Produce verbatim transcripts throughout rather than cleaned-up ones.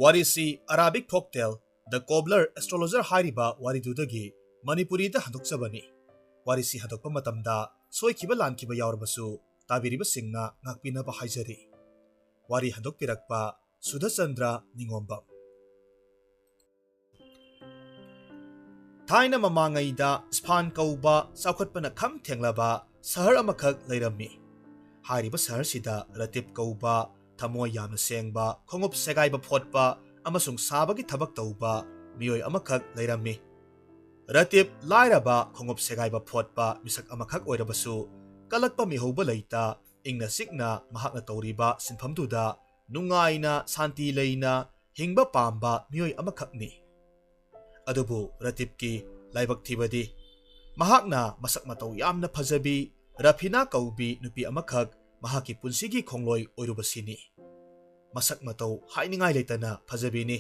ꯋꯥꯔꯤꯁꯤ Arabic folktale ꯗ ꯀꯣꯕꯂꯔ ꯑꯦꯁꯇ꯭ꯔꯣꯂꯣꯖꯔ ꯍꯥꯏꯔꯤꯕ ꯋꯥꯔꯤꯗꯨꯗꯒꯤ ꯃꯅꯤꯄꯨꯔꯤꯗ ꯍꯟꯗꯣꯛꯆꯕꯅꯤ꯫ ꯋꯥꯔꯤꯁꯤ ꯍꯟꯗꯣꯛꯄ ꯃꯇꯝꯗ ꯁꯣꯏꯈꯤꯕ ꯂꯥꯟꯈꯤꯕ ꯌꯥꯎꯔꯕꯁꯨ ꯇꯥꯕꯤꯔꯤꯕꯁꯤꯡꯅ ꯉꯥꯛꯄꯤꯅꯕ ꯍꯥꯏꯖꯔꯤ꯫ ꯋꯥꯔꯤ ꯍꯟꯗꯣꯛꯄꯤꯔꯛꯄ ꯁꯨꯙꯆꯟꯗ꯭ꯔ ꯅꯤꯉꯣꯝꯕꯝ꯫ ꯊꯥꯏꯅ ꯃꯃꯥꯡꯉꯩꯗ ꯏꯁꯐꯥꯟ ꯀꯧꯕ ꯆꯥꯎꯈꯠꯄꯅ ꯈꯝ ꯊꯦꯡꯂꯕ ꯁꯍꯔ ꯑꯃꯈꯛ ꯂꯩꯔꯝꯃꯤ꯫ ꯍꯥꯏꯔꯤꯕ ꯁꯍꯔꯁꯤꯗ ꯔꯇꯤꯞ ꯀꯧꯕ ꯊꯃꯣꯏ ꯌꯥꯝꯅ ꯁꯦꯡꯕ, ꯈꯣꯡꯎꯞ ꯁꯦꯒꯥꯏꯕ ꯐꯣꯠꯄ ꯑꯃꯁꯨꯡ ꯁꯥꯕꯒꯤ ꯊꯕꯛ ꯇꯧꯕ ꯃꯤꯑꯣꯏ ꯑꯃꯈꯛ ꯂꯩꯔꯝꯃꯤ꯫ ꯔꯇꯤꯞ ꯂꯥꯏꯔꯕ, ꯈꯣꯡꯎꯞ ꯁꯦꯒꯥꯏꯕ ꯐꯣꯠꯄ ꯃꯤꯁꯛ ꯑꯃꯈꯛ ꯑꯣꯏꯔꯕꯁꯨ, ꯀꯜꯂꯛꯄ ꯃꯤꯍꯧꯕ ꯂꯩꯇ, ꯏꯪꯅ ꯆꯤꯛꯅ ꯃꯍꯥꯛꯅ ꯇꯧꯔꯤꯕ ꯁꯤꯟꯐꯝꯗꯨꯗ ꯅꯨꯡꯉꯥꯏꯅ ꯁꯥꯟꯇꯤ ꯂꯩꯅ ꯍꯤꯡꯕ ꯄꯥꯝꯕ ꯃꯤꯑꯣꯏ ꯑꯃꯈꯛꯅꯤ꯫ ꯑꯗꯨꯕꯨ ꯔꯇꯤꯞꯀꯤ ꯂꯥꯏꯕꯛ ꯊꯤꯕꯗꯤ, ꯃꯍꯥꯛꯅ ꯃꯁꯛ ꯃꯇꯧ ꯌꯥꯝꯅ ꯐꯖꯕꯤ ꯔꯐꯤꯅꯥ ꯀꯧꯕꯤ ꯅꯨꯄꯤ ꯑꯃꯈꯛ ꯃꯍꯥꯛꯀꯤ ꯄꯨꯟꯁꯤꯒꯤ ꯈꯣꯡꯂꯣꯏ ꯑꯣꯏꯔꯨꯕꯁꯤꯅꯤ꯫ ꯃꯁꯛ ꯃꯇꯧ ꯍꯥꯏꯅꯤꯡꯉꯥꯏ ꯂꯩꯇꯅ ꯐꯖꯕꯤꯅꯤ꯫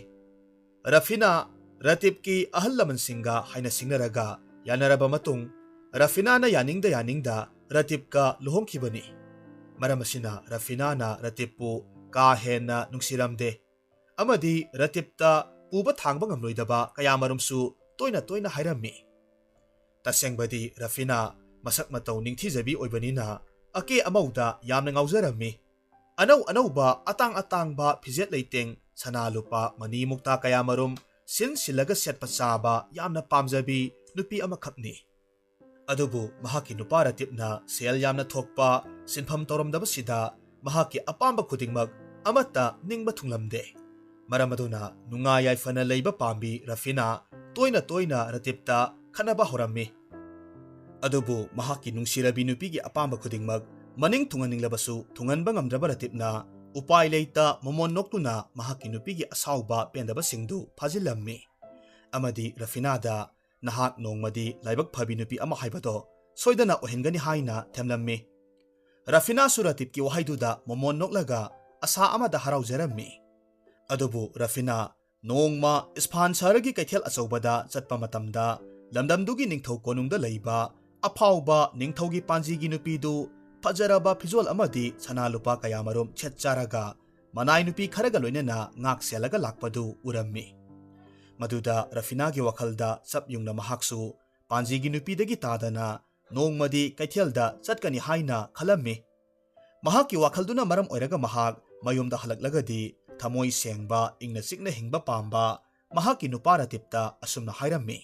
ꯔꯐꯤꯅꯥ ꯔꯇꯤꯞꯀꯤ ꯑꯍꯜ ꯂꯃꯟꯁꯤꯡꯒ ꯍꯥꯏꯅ ꯁꯤꯡꯅꯔꯒ ꯌꯥꯅꯔꯕ ꯃꯇꯨꯡ, ꯔꯐꯤꯅꯥꯅ ꯌꯥꯅꯤꯡꯗ ꯌꯥꯅꯤꯡꯗ ꯔꯇꯤꯞꯀ ꯂꯨꯍꯣꯡꯈꯤꯕꯅꯤ꯫ ꯃꯔꯝ ꯑꯁꯤꯅ ꯔꯐꯤꯅꯥꯅ ꯔꯇꯤꯞꯄꯨ ꯀꯥ ꯍꯦꯟꯅ ꯅꯨꯡꯁꯤꯔꯝꯗꯦ꯫ ꯑꯃꯗꯤ ꯔꯇꯤꯞꯇ ꯄꯨꯕ ꯊꯥꯡꯕ ꯉꯝꯂꯣꯏꯗꯕ ꯀꯌꯥꯃꯔꯨꯝꯁꯨ ꯇꯣꯏꯅ ꯇꯣꯏꯅ ꯍꯥꯏꯔꯝꯃꯤ꯫ ꯇꯁꯦꯡꯕꯗꯤ ꯔꯐꯤꯅꯥ ꯃꯁꯛ ꯃꯇꯧ ꯅꯤꯡꯊꯤꯖꯕꯤ ꯑꯣꯏꯕꯅꯤꯅ ꯑꯀꯦ ꯑꯃꯧꯗ ꯌꯥꯝꯅ ꯉꯥꯎꯖꯔꯝꯃꯤ꯫ ꯑꯅꯧ ꯑꯅꯧꯕ ꯑꯇꯥꯡ ꯑꯇꯥꯡꯕ ꯐꯤꯖꯦꯠ ꯂꯩꯇꯦꯡ, ꯁꯅꯥ ꯂꯨꯄꯥ, ꯃꯅꯤ ꯃꯨꯛꯇꯥ ꯀꯌꯥꯃꯔꯨꯝ ꯁꯤꯟ ꯁꯤꯜꯂꯒ ꯁꯦꯠꯄ ꯆꯥꯕ ꯌꯥꯝꯅ ꯄꯥꯝꯖꯕꯤ ꯅꯨꯄꯤ ꯑꯃꯈꯛꯅꯤ꯫ ꯑꯗꯨꯕꯨ ꯃꯍꯥꯛꯀꯤ ꯅꯨꯄꯥ ꯔꯇꯤꯞꯅ ꯁꯦꯜ ꯌꯥꯝꯅ ꯊꯣꯛꯄ ꯁꯤꯟꯐꯝ ꯇꯧꯔꯝꯗꯕꯁꯤꯗ ꯃꯍꯥꯛꯀꯤ ꯑꯄꯥꯝꯕ ꯈꯨꯗꯤꯡꯃꯛ ꯑꯃꯠꯇ ꯅꯤꯡꯕ ꯊꯨꯡꯂꯝꯗꯦ꯫ ꯃꯔꯝ ꯑꯗꯨꯅ ꯅꯨꯡꯉꯥꯏ ꯌꯥꯏꯐꯅ ꯂꯩꯕ ꯄꯥꯝꯕꯤ ꯔꯐꯤꯅꯥ ꯇꯣꯏꯅ ꯇꯣꯏꯅ ꯔꯇꯤꯞꯇ ꯈꯠꯅꯕ ꯍꯧꯔꯝꯃꯤ꯫ ꯑꯗꯨꯕꯨ ꯃꯍꯥꯛꯀꯤ ꯅꯨꯡꯁꯤꯔꯕꯤ ꯅꯨꯄꯤꯒꯤ ꯑꯄꯥꯝꯕ ꯈꯨꯗꯤꯡꯃꯛ ꯃꯅꯤꯡ ꯊꯨꯡꯍꯟꯅꯤꯡꯂꯕꯁꯨ ꯊꯨꯡꯍꯟꯕ ꯉꯝꯗ꯭ꯔꯕ ꯔꯇꯤꯞꯅ ꯎꯄꯥꯏ ꯂꯩꯇ ꯃꯃꯣꯟ ꯅꯣꯛꯇꯨꯅ ꯃꯍꯥꯛꯀꯤ ꯅꯨꯄꯤꯒꯤ ꯑꯁꯥꯎꯕ ꯄꯦꯟꯗꯕꯁꯤꯡꯗꯨ ꯐꯥꯖꯤꯜꯂꯝꯃꯤ꯫ ꯑꯃꯗꯤ ꯔꯐꯤꯅꯥꯗ ꯅꯍꯥꯛ ꯅꯣꯡꯃꯗꯤ ꯂꯥꯏꯕꯛ ꯐꯕꯤ ꯅꯨꯄꯤ ꯑꯃ ꯍꯥꯏꯕꯗꯣ ꯁꯣꯏꯗꯅ ꯑꯣꯏꯍꯟꯒꯅꯤ ꯍꯥꯏꯅ ꯊꯦꯝꯂꯝꯃꯤ꯫ ꯔꯐꯤꯅꯥꯁꯨ ꯔꯇꯤꯞꯀꯤ ꯋꯥꯍꯩꯗꯨꯗ ꯃꯃꯣꯟ ꯅꯣꯛꯂꯒ ꯑꯁꯥ ꯑꯃꯗ ꯍꯔꯥꯎꯖꯔꯝꯃꯤ꯫ ꯑꯗꯨꯕꯨ ꯔꯐꯤꯅꯥ ꯅꯣꯡꯃ ꯏꯁꯐꯥꯟ ꯁꯍꯔꯒꯤ ꯀꯩꯊꯦꯜ ꯑꯆꯧꯕꯗ ꯆꯠꯄ ꯃꯇꯝꯗ ꯂꯝꯗꯝꯗꯨꯒꯤ ꯅꯤꯡꯊꯧ ꯀꯣꯅꯨꯡꯗ ꯂꯩꯕ ꯑꯐꯥꯎꯕ ꯅꯤꯡꯊꯧꯒꯤ ꯄꯥꯟꯖꯤꯒꯤ ꯅꯨꯄꯤꯗꯨ ꯐꯖꯔꯕ ꯐꯤꯖꯣꯜ ꯑꯃꯗꯤ ꯁꯅꯥ ꯂꯨꯄꯥ ꯀꯌꯥꯃꯔꯨꯝ ꯁꯦꯠ ꯆꯥꯔꯒ ꯃꯅꯥꯏ ꯅꯨꯄꯤ ꯈꯔꯒ ꯂꯣꯏꯅꯅ ꯉꯥꯛ ꯁꯦꯜꯂꯒ ꯂꯥꯛꯄꯗꯨ ꯎꯔꯝꯃꯤ꯫ ꯃꯗꯨꯗ ꯔꯐꯤꯅꯥꯒꯤ ꯋꯥꯈꯜꯗ ꯆꯞ ꯌꯨꯡꯅ ꯃꯍꯥꯛꯁꯨ ꯄꯥꯟꯖꯤꯒꯤ ꯅꯨꯄꯤꯗꯒꯤ ꯇꯥꯗꯅ ꯅꯣꯡꯃꯗꯤ ꯀꯩꯊꯦꯜꯗ ꯆꯠꯀꯅꯤ ꯍꯥꯏꯅ ꯈꯜꯂꯝꯃꯤ꯫ ꯃꯍꯥꯛꯀꯤ ꯋꯥꯈꯜꯗꯨꯅ ꯃꯔꯝ ꯑꯣꯏꯔꯒ ꯃꯍꯥꯛ ꯃꯌꯨꯝꯗ ꯍꯜꯂꯛꯂꯒꯗꯤ ꯊꯃꯣꯏ ꯁꯦꯡꯕ, ꯏꯪꯅ ꯆꯤꯛꯅ ꯍꯤꯡꯕ ꯄꯥꯝꯕ ꯃꯍꯥꯛꯀꯤ ꯅꯨꯄꯥ ꯔꯥꯇꯤꯞꯇ ꯑꯁꯨꯝꯅ ꯍꯥꯏꯔꯝꯃꯤ,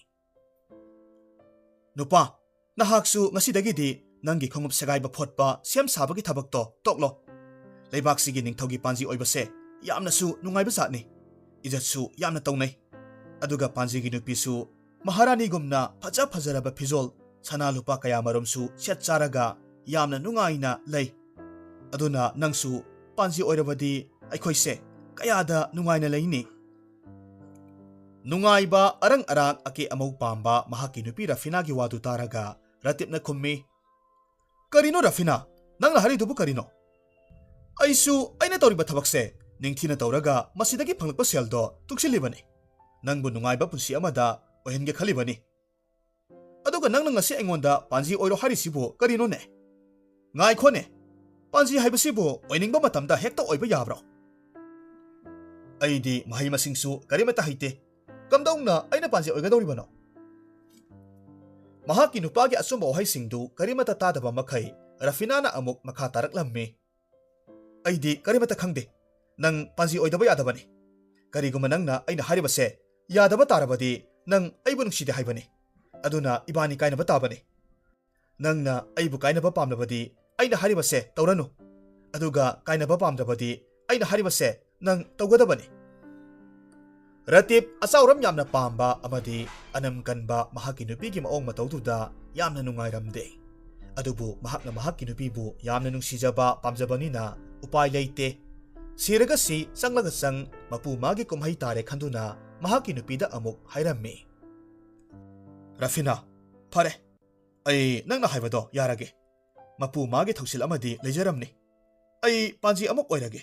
"ꯅꯨꯄꯥ, ꯅꯍꯥꯛꯁꯨ ꯉꯁꯤꯗꯒꯤꯗꯤ ꯅꯪꯒꯤ ꯈꯣꯡꯎꯞ ꯁꯦꯒꯥꯏꯕ ꯐꯣꯠꯄ ꯁꯦꯝ ꯁꯥꯕꯒꯤ ꯊꯕꯛꯇꯣ ꯇꯣꯛꯂꯣ꯫ ꯂꯩꯕꯥꯛꯁꯤꯒꯤ ꯅꯤꯡꯊꯧꯒꯤ ꯄꯥꯟꯖꯤ ꯑꯣꯏꯕꯁꯦ ꯌꯥꯝꯅꯁꯨ ꯅꯨꯡꯉꯥꯏꯕ ꯖꯥꯠꯅꯤ꯫ ꯏꯖꯠꯁꯨ ꯌꯥꯝꯅ ꯇꯧꯅꯩ꯫ ꯑꯗꯨꯒ ꯄꯥꯟꯖꯤꯒꯤ ꯅꯨꯄꯤꯁꯨ ꯃꯍꯥꯔꯥꯅꯤꯒꯨꯝꯅ ꯐꯖ ꯐꯖꯔꯕ ꯐꯤꯖꯣꯜ, ꯁꯅꯥ ꯂꯨꯄꯥ ꯀꯌꯥ ꯃꯔꯨꯝꯁꯨ ꯁꯦꯠ ꯆꯥꯔꯒ ꯌꯥꯝꯅ ꯅꯨꯡꯉꯥꯏꯅ ꯂꯩ꯫ ꯑꯗꯨꯅ ꯅꯪꯁꯨ ꯄꯥꯟꯖꯤ ꯑꯣꯏꯔꯕꯗꯤ ꯑꯩꯈꯣꯏꯁꯦ ꯀꯌꯥꯗ ꯅꯨꯡꯉꯥꯏꯅ ꯂꯩꯅꯤ?" ꯅꯨꯡꯉꯥꯏꯕ, ꯑꯔꯪ ꯑꯔꯥꯛ, ꯑꯀꯦ ꯑꯃꯧ ꯄꯥꯝꯕ ꯃꯍꯥꯛꯀꯤ ꯅꯨꯄꯤ ꯔꯐꯤꯅꯥꯒꯤ ꯋꯥꯗꯨ ꯇꯥꯔꯒ ꯔꯥꯇꯤꯞꯅ ꯈꯨꯝꯃꯤ, "ꯀꯔꯤꯅꯣ ꯔꯐꯤꯅꯥ? ꯅꯪꯅ ꯍꯥꯏꯔꯤꯗꯨꯕꯨ ꯀꯔꯤꯅꯣ?" "ꯑꯩꯁꯨ ꯑꯩꯅ ꯇꯧꯔꯤꯕ ꯊꯕꯛꯁꯦ ꯅꯤꯡꯊꯤꯅ ꯇꯧꯔꯒ ꯃꯁꯤꯗꯒꯤ ꯐꯪꯂꯛꯄ ꯁꯦꯜꯗꯣ ꯇꯨꯡꯁꯤꯜꯂꯤꯕꯅꯤ꯫ ꯅꯪꯕꯨ ꯅꯨꯡꯉꯥꯏꯕ ꯄꯨꯟꯁꯤ ꯑꯃꯗ ꯑꯣꯏꯍꯟꯒꯦ ꯈꯜꯂꯤꯕꯅꯤ꯫ ꯑꯗꯨꯒ ꯅꯪꯅ ꯉꯁꯤ ꯑꯩꯉꯣꯟꯗ ꯄꯥꯟꯖꯤ ꯑꯣꯏꯔꯣ ꯍꯥꯏꯔꯤꯁꯤꯕꯨ ꯀꯔꯤꯅꯣꯅꯦ? ꯉꯥꯏꯈꯣꯅꯦ, ꯄꯥꯟꯖꯤ ꯍꯥꯏꯕꯁꯤꯕꯨ ꯑꯣꯏꯅꯤꯡꯕ ꯃꯇꯝꯗ ꯍꯦꯛꯇ ꯑꯣꯏꯕ ꯌꯥꯕ꯭ꯔꯣ?" "ꯑꯩꯗꯤ ꯃꯍꯩ ꯃꯁꯤꯡꯁꯨ ꯀꯔꯤꯃꯠꯇ ꯍꯩꯇꯦ꯫ ꯀꯝꯗꯧꯅ ꯑꯩꯅ ꯄꯥꯟꯖꯤ ꯑꯣꯏꯒꯗꯧꯔꯤꯕꯅꯣ?" ꯃꯍꯥꯛꯀꯤ ꯅꯨꯄꯥꯒꯤ ꯑꯆꯨꯝꯕ ꯋꯥꯍꯩꯁꯤꯡꯗꯨ ꯀꯔꯤꯃꯠꯇ ꯇꯥꯗꯕ ꯃꯈꯩ ꯔꯐꯤꯅꯥꯅ ꯑꯃꯨꯛ ꯃꯈꯥ ꯇꯥꯔꯛꯂꯝꯃꯤ, "ꯑꯩꯗꯤ ꯀꯔꯤꯃꯠꯇ ꯈꯪꯗꯦ꯫ ꯅꯪ ꯄꯥꯟꯖꯤ ꯑꯣꯏꯗꯕ ꯌꯥꯗꯕꯅꯤ꯫ ꯀꯔꯤꯒꯨꯝꯕ ꯅꯪꯅ ꯑꯩꯅ ꯍꯥꯏꯔꯤꯕꯁꯦ ꯌꯥꯗꯕ ꯇꯥꯔꯕꯗꯤ ꯅꯪ ꯑꯩꯕꯨ ꯅꯨꯡꯁꯤꯗꯦ ꯍꯥꯏꯕꯅꯤ꯫ ꯑꯗꯨꯅ ꯏꯕꯥꯅꯤ ꯀꯥꯏꯅꯕ ꯇꯥꯕꯅꯤ꯫ ꯅꯪꯅ ꯑꯩꯕꯨ ꯀꯥꯏꯅꯕ ꯄꯥꯝꯂꯕꯗꯤ ꯑꯩꯅ ꯍꯥꯏꯔꯤꯕꯁꯦ ꯇꯧꯔꯅꯨ꯫ ꯑꯗꯨꯒ ꯀꯥꯏꯅꯕ ꯄꯥꯝꯗ꯭ꯔꯕꯗꯤ ꯑꯩꯅ ꯍꯥꯏꯔꯤꯕꯁꯦ ꯅꯪ ꯇꯧꯒꯗꯕꯅꯤ꯫" ꯔꯇꯤꯞ ꯑꯆꯥꯎꯔꯝ ꯌꯥꯝꯅ ꯄꯥꯝꯕ ꯑꯃꯗꯤ ꯑꯅꯝ ꯀꯟꯕ ꯃꯍꯥꯛꯀꯤ ꯅꯨꯄꯤꯒꯤ ꯃꯑꯣꯡ ꯃꯇꯧꯗꯨꯗ ꯌꯥꯝꯅ ꯅꯨꯡꯉꯥꯏꯔꯝꯗꯦ꯫ ꯑꯗꯨꯕꯨ ꯃꯍꯥꯛꯅ ꯃꯍꯥꯛꯀꯤ ꯅꯨꯄꯤꯕꯨ ꯌꯥꯝꯅ ꯅꯨꯡꯁꯤꯖꯕ, ꯄꯥꯝꯖꯕꯅꯤꯅ ꯎꯄꯥꯏ ꯂꯩꯇꯦ꯫ ꯁꯤꯔꯒꯁꯤ ꯆꯪꯂꯒ ꯆꯪ, ꯃꯄꯨ ꯃꯥꯒꯤ ꯀꯨꯝꯍꯩ ꯇꯥꯔꯦ ꯈꯟꯗꯨꯅ ꯃꯍꯥꯛꯀꯤ ꯅꯨꯄꯤꯗ ꯑꯃꯨꯛ ꯍꯥꯏꯔꯝꯃꯤ, "ꯔꯐꯤꯅꯥ, ꯐꯔꯦ, ꯑꯩ ꯅꯪꯅ ꯍꯥꯏꯕꯗꯣ ꯌꯥꯔꯒꯦ꯫ ꯃꯄꯨ ꯃꯥꯒꯤ ꯊꯧꯁꯤꯜ ꯑꯃꯗꯤ ꯂꯩꯖꯔꯝꯅꯤ꯫ ꯑꯩ ꯄꯥꯟꯖꯤ ꯑꯃꯨꯛ ꯑꯣꯏꯔꯒꯦ꯫"